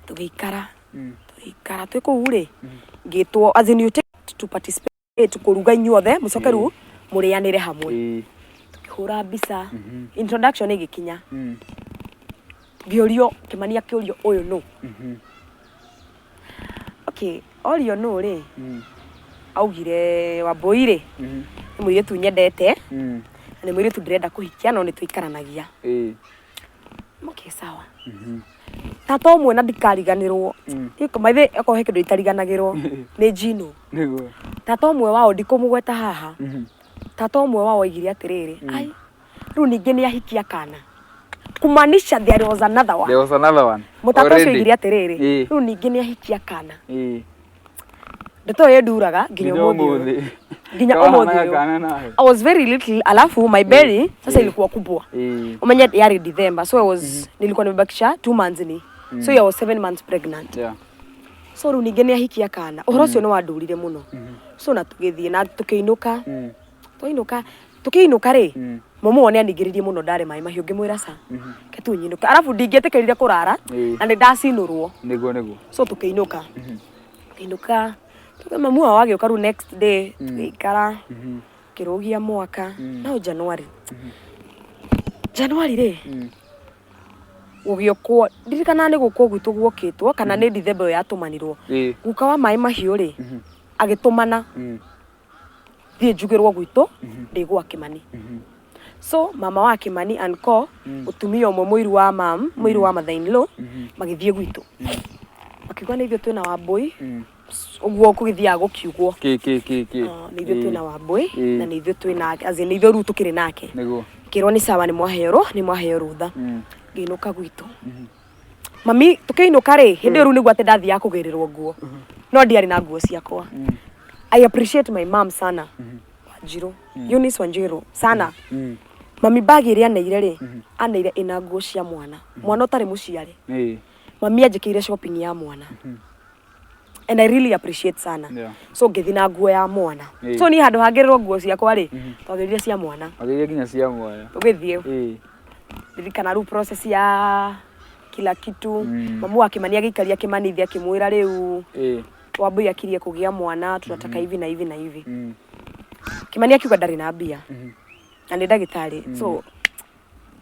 Tũgĩikara. Tũgĩikara twĩ kũu rĩ, ngĩtwo as in you take to participate kũruga inyuothe mũcoke rĩu mũrĩanĩre hamwe. Tũkĩhũra mbica. Introduction ĩgĩkinya. Ngĩũrio, Kĩmani akĩũrio ũyũ nũ? Okay, orio nũ rĩ, augire Wambũi rĩ, nĩ mũirĩtu nyendete, na nĩ mũirĩtu ndĩrenda kũhikia no nĩ tũikaranagia. Okay, sawa. Tata ũmwe na ndikariganĩrwo. Maithe okorwo he kĩndũ itariganagĩrwo nĩ njino. Nĩguo. Tata ũmwe wao ndikũmũgweta haha. Tata ũmwe wao oigire atĩrĩrĩ, ai, rĩu ningĩ nĩ ahikia kana. Kumaanisha there was another one. There was another one. Mũtata ũcio Already. oigire atĩrĩrĩ, rĩu ningĩ nĩ ahikia kana. Ndeto ĩyo ĩnduraga nginya Nginya ũmũthĩ ũyũ. ũmũthĩ. Nginya Kawahanaga ũmũthĩ ũyũ. kana nawe. I was very little, alafu my belly sasa ilikuwa kubwa. Umenye yari December, so I was nilikuwa nimebakisha 2 months ni. So I was 7 months pregnant. So rĩu ningĩ nĩ ahikia kana. Ũhoro ũcio nĩ wandurire mũno. So na tũgĩthiĩ na tũkĩinũka. Twainũka, tũkĩinũka rĩ, mamu wao nĩ aningĩrĩirie mũno ndarĩ maĩ mahiũ ngĩmwĩra ca. Ke tu nyinũke. Alafu ndingĩetĩkĩrire kũrara na nĩ ndacinũrwo. Nĩguo nĩguo. So tũkĩinũka. Tũkĩinũka. Tuge mamu wao agĩũka rĩu next day tũgĩikara kĩrũgia mwaka no January. January rĩ gũgĩũkwo ndirikana nĩ gũkwo gwitũ guokĩtwo kana nĩ Dithemba ĩyo yatũmanirwo. Guka wa maĩ mahiũ rĩ agĩtũmana thiĩ njugĩrwo gwitũ ndĩ gwa Kimani. So mama wa Kimani and co mũtumia ũmwe mũiru wa mam mũiru wa mother in law magĩthiĩ gwitũ makiuga nĩ ithuĩ twĩna Wambũi ũguo kũgĩthiaga gũkiugwo. Kĩ kĩ kĩ kĩ. Ah, nĩ ithuĩ twĩna Wambũi na nĩ ithuĩ twĩna as in nĩ ithuĩ rĩu tũkĩrĩ nake. Nĩguo. Ngĩrwo nĩ sawa nĩ mwaheo nĩ mwaheo rũtha. Ngĩinũka gwitũ. Mami tũkĩinũka rĩ hĩndĩ ĩyo rĩu nĩguo atĩ ndathiaga kũgĩrĩrwo nguo no ndiarĩ na nguo ciakwa. I appreciate my mom sana. Wanjiru, Eunice Wanjiru sana. Mami bag ĩrĩa aneire rĩ, aneire ĩna nguo cia mwana. Mwana ũtarĩ mũciare. Mami anjĩkĩire shopping ya mwana. And I really appreciate sana. So ngĩthiĩ na nguo ya mwana. So niĩ handũ hangĩrĩrwo nguo ciakwa rĩ, twagĩrire cia mwana. Wagĩrire nginya cia mwana. Tũgĩthiĩ. Ndirikana rĩu process ya kila kitu. Mamu wa Kimani agĩikaria Kimani thĩ akĩmwĩra rĩu Wambũi akirie kũgĩa mwana tunataka hivi na hivi na hivi. Kimani akiuga ndarĩ na mbia. Na nĩ ndagĩtarĩ. So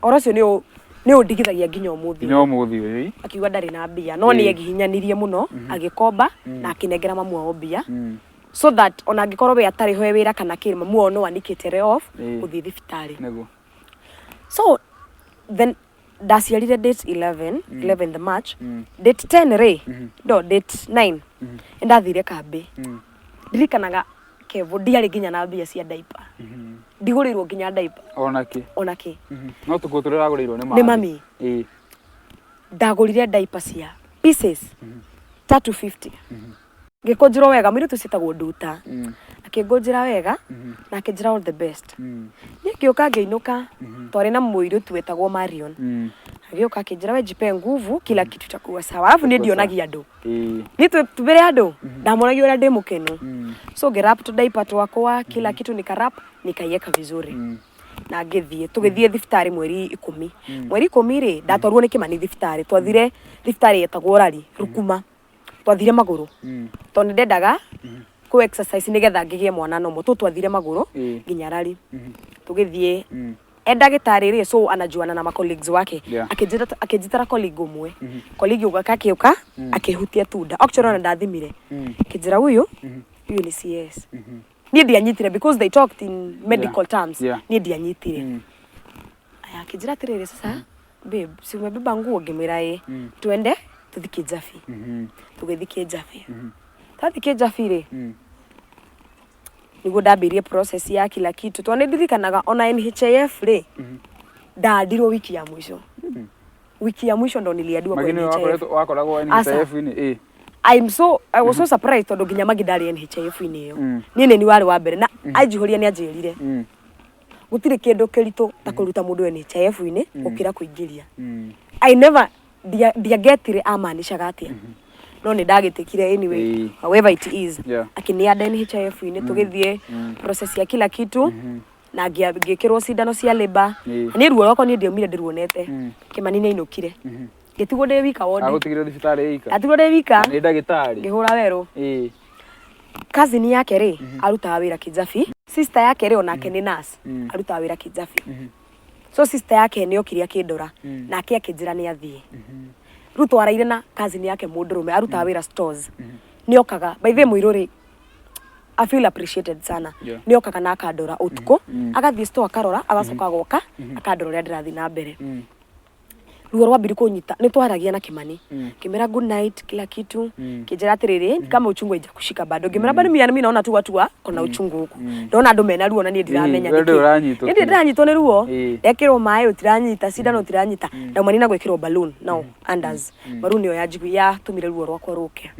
ũhoro ũcio nĩ nĩ ũndigithagia nginya ũmũthĩ. Nginya ũmũthĩ ũyũ. Akiuga ndarĩ na mbia no nĩ egihinyanirie mũno agĩkomba na akĩnengera mamu wao mbia. So that ona angĩkorwo we atarĩ ho wĩra kana kĩ mamu wao no anikĩte off gũthiĩ thibitarĩ. Nĩguo. So then ndaciarire date 11, 11th March. Date 10 rĩ, no date 9 nĩndathire kambĩ. Ndirikanaga Kevo ndiarĩ nginya na mbia cia diaper. Ndigũrĩirwo nginya diaper. Ona kĩ? Ona kĩ. No tũkuo tũrĩa ũragũrĩirwo nĩ mami. Nĩ mami. Ndagũrire diaper cia pieces 350. Ngĩkũnjĩrwo wega mũirĩtu ciĩtagwo Nduta. Akĩngũnjĩra wega na akĩnjĩra all the best. Niĩ ngĩũka ngĩinũka twarĩ na mũirĩtu wetagwo Marion. Agĩũka akĩnjĩra, "We jipe nguvu, kila kitu itakuwa sawa." Alafu niĩ Itakuwa sawa. ndionagia andũ. Niĩ Niĩ tubere andũ ndamonagia ũrĩa ndĩ mũkenu. So ngĩwrap tũdiaper twakwa, kila kitu nikawrap, nikaiweka vizuri na ngĩthiĩ. Tũgĩthiĩ thibitarĩ mweri 10. Mweri 10 rĩ, ndatwarwo nĩ Kĩmani thibitarĩ. Twathire thibitarĩ yetagwo Rari Rukuma. Twathire magũrũ tondũ nĩ ndendaga kũ exercise nĩgetha ngĩgĩe mwana nomo tũ. Twathire magũrũ nginya Rari. Tũgĩthiĩ e ndagĩtarĩ rĩ, so anajuana na ma colleagues wake. Akĩnjĩtara colleague ũmwe. Colleague ũmwe akĩũka, akĩhutia tunda. Actually, ona ndathimire, akĩnjĩra, "Huyu, huyu ni CS." Niĩ ndianyitire because they talked in medical terms. Niĩ ndianyitire. Aya, akĩnjĩra atĩrĩrĩ, "Sasa babe, si umebeba nguo?" Ngĩmwĩra, "Ĩ." "Tuende tuthi Kĩjabi." Tũgĩthi Kĩjabi. Twathi Kĩjabi rĩ, niguo ndambĩrĩrie process ya kila kitu, tondũ nĩ ndirikanaga ona NHIF rĩ, ndandirwo wiki ya mwisho. Wiki ya mwisho ndo niliadiwa kwa Magini NHIF. Wakoragwo Asa. NHIF-inĩ ĩ? I was so surprised tondũ nginya Magi ndarĩ NHIF-inĩ ĩyo. Niĩ nĩ ni warĩ wa mbere na anjihũria nĩ anjĩrire gũtirĩ kĩndũ kĩritũ ta kũruta mũndũ NHIF-inĩ gũkĩra kũingĩria. I never ndiagetire amaanishaga atĩa, no nĩ ndagĩtĩkire anyway. However it is, akĩnĩanda NHIF-inĩ, tũgĩthiĩ process ya kila kitu na ngĩkĩrwo cindano cia labour. Na niĩ ruo rwakwa niĩ ndiaumire ndĩruonete. Kĩmani nĩ ainũkire, ngĩtigwo ndĩ wika wondi. Agũtigire thibitarĩ ika? Atigwo ndĩ wika. Nĩ ndagĩtarĩ. Ngĩhũra werũ. Cousin yake rĩ, arutaga wĩra Kĩjabi. Sister yake rĩ, onake nĩ nurse, arutaga wĩra Kĩjabi. So sister yake nĩ okire akĩndora, nake akĩnjĩra nĩ athiĩ. Rĩu twaraire na cousin yake mũndũrũme arutaga wĩra stores. Nĩ okaga, by the way, mũirũ rĩ, I feel appreciated sana. Nĩ okaga na akandora ũtukũ, agathiĩ store akarora, agacoka agoka akandora ũrĩa ndĩrathiĩ na mbere. Ruo rwambiri kũnyita, nĩ twaragia na Kimani, ngĩmera good night, kila kitu. Kĩnjĩra atĩrĩrĩ, "Kama uchungu haijakushika bado." Ngĩmera, "Bado mimi naona tu watu wako na uchungu huku, ndona andũ mena ruo na niĩ ndiramenya We nĩkĩ." ndũrĩ ũranyitwo Niĩ kĩ? ndĩranyitwo nĩ ruo. Ndekĩrwo maĩ ũtiranyita, cindano ũtiranyita, ndaumani na gwĩkĩrwo balloon no unders balloon ĩyo yanjigu yatũmire ruo rwakwa rũke.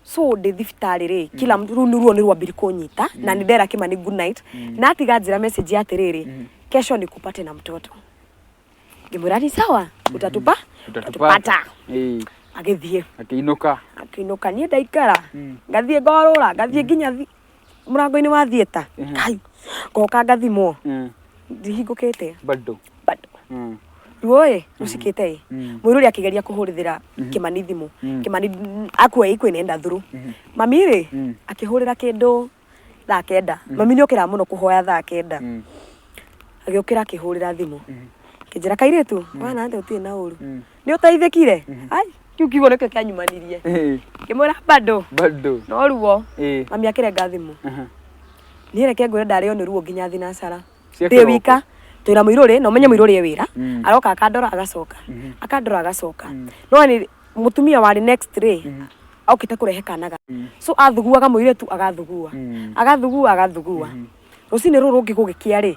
So ndĩ thibitarĩ rĩ, kila mtu rĩu nĩ ruo nĩ rwambiri kũnyita na nĩ ndera Kimani good night na atiga njĩra message ya atĩrĩrĩ, "Kesho nikupate na mtoto." Ngĩmwĩra, "Ni sawa, utatupa utatupata." Agĩthiĩ. Akĩinũka. Akĩinũka. Niĩ ndaikara, ngathiĩ ngorũra, ngathiĩ nginya mũrango-inĩ wa theatre. Kai, ngoka ngathimwo, ndihingũkĩte. Bado? Bado. Ruo ĩ rũcikĩte ĩ. Mũirũrĩ akĩgeria kũhũrĩra Kĩmani thimũ. Kĩmani akua ĩ kwĩnenda through mami rĩ. Akĩhũrĩra kĩndũ thaa 9. Mami nĩ okĩraga mũno kũhoya thaa 9. Agĩũkĩra, akĩhũrĩra thimũ, akĩnjĩra, "Kairĩtu wana atĩa? Ũtirĩ na ũru? Nĩ ũteithĩkire?" Ai, kĩu kiugo nĩkĩo kĩanyumanirie. Ngĩmwĩra, "Bado." Bado. No ruo. Mami akĩrenga thimũ. Niĩ reke ngwĩre, ndarĩo nĩ ruo nginya thinacara. Cia Ndĩ kĩroko. wika twĩna mũirũrĩ na ũmenye mũirũrĩ e wĩra. Aroka akandora, agacoka, akandora, agacoka. No nĩ mũtumia warĩ next rĩ, okĩte kũrehe kana ga so athuguaga mũirĩtu, agathugua, agathugua, agathugua. Rũcinĩ rũrũ rũngĩ gũgĩkĩa rĩ,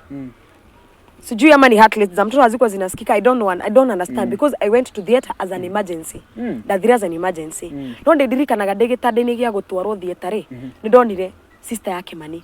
sijui ama ni heart rate za mtoto hazikuwa zinasikika. I don't know, I don't understand because I went to theatre as an emergency. Ndathire as an emergency, no ndĩndirikanaga ndĩ gĩtanda-inĩ gĩa gũtwarwo theatre rĩ, nĩ ndonire sister ya Kimani.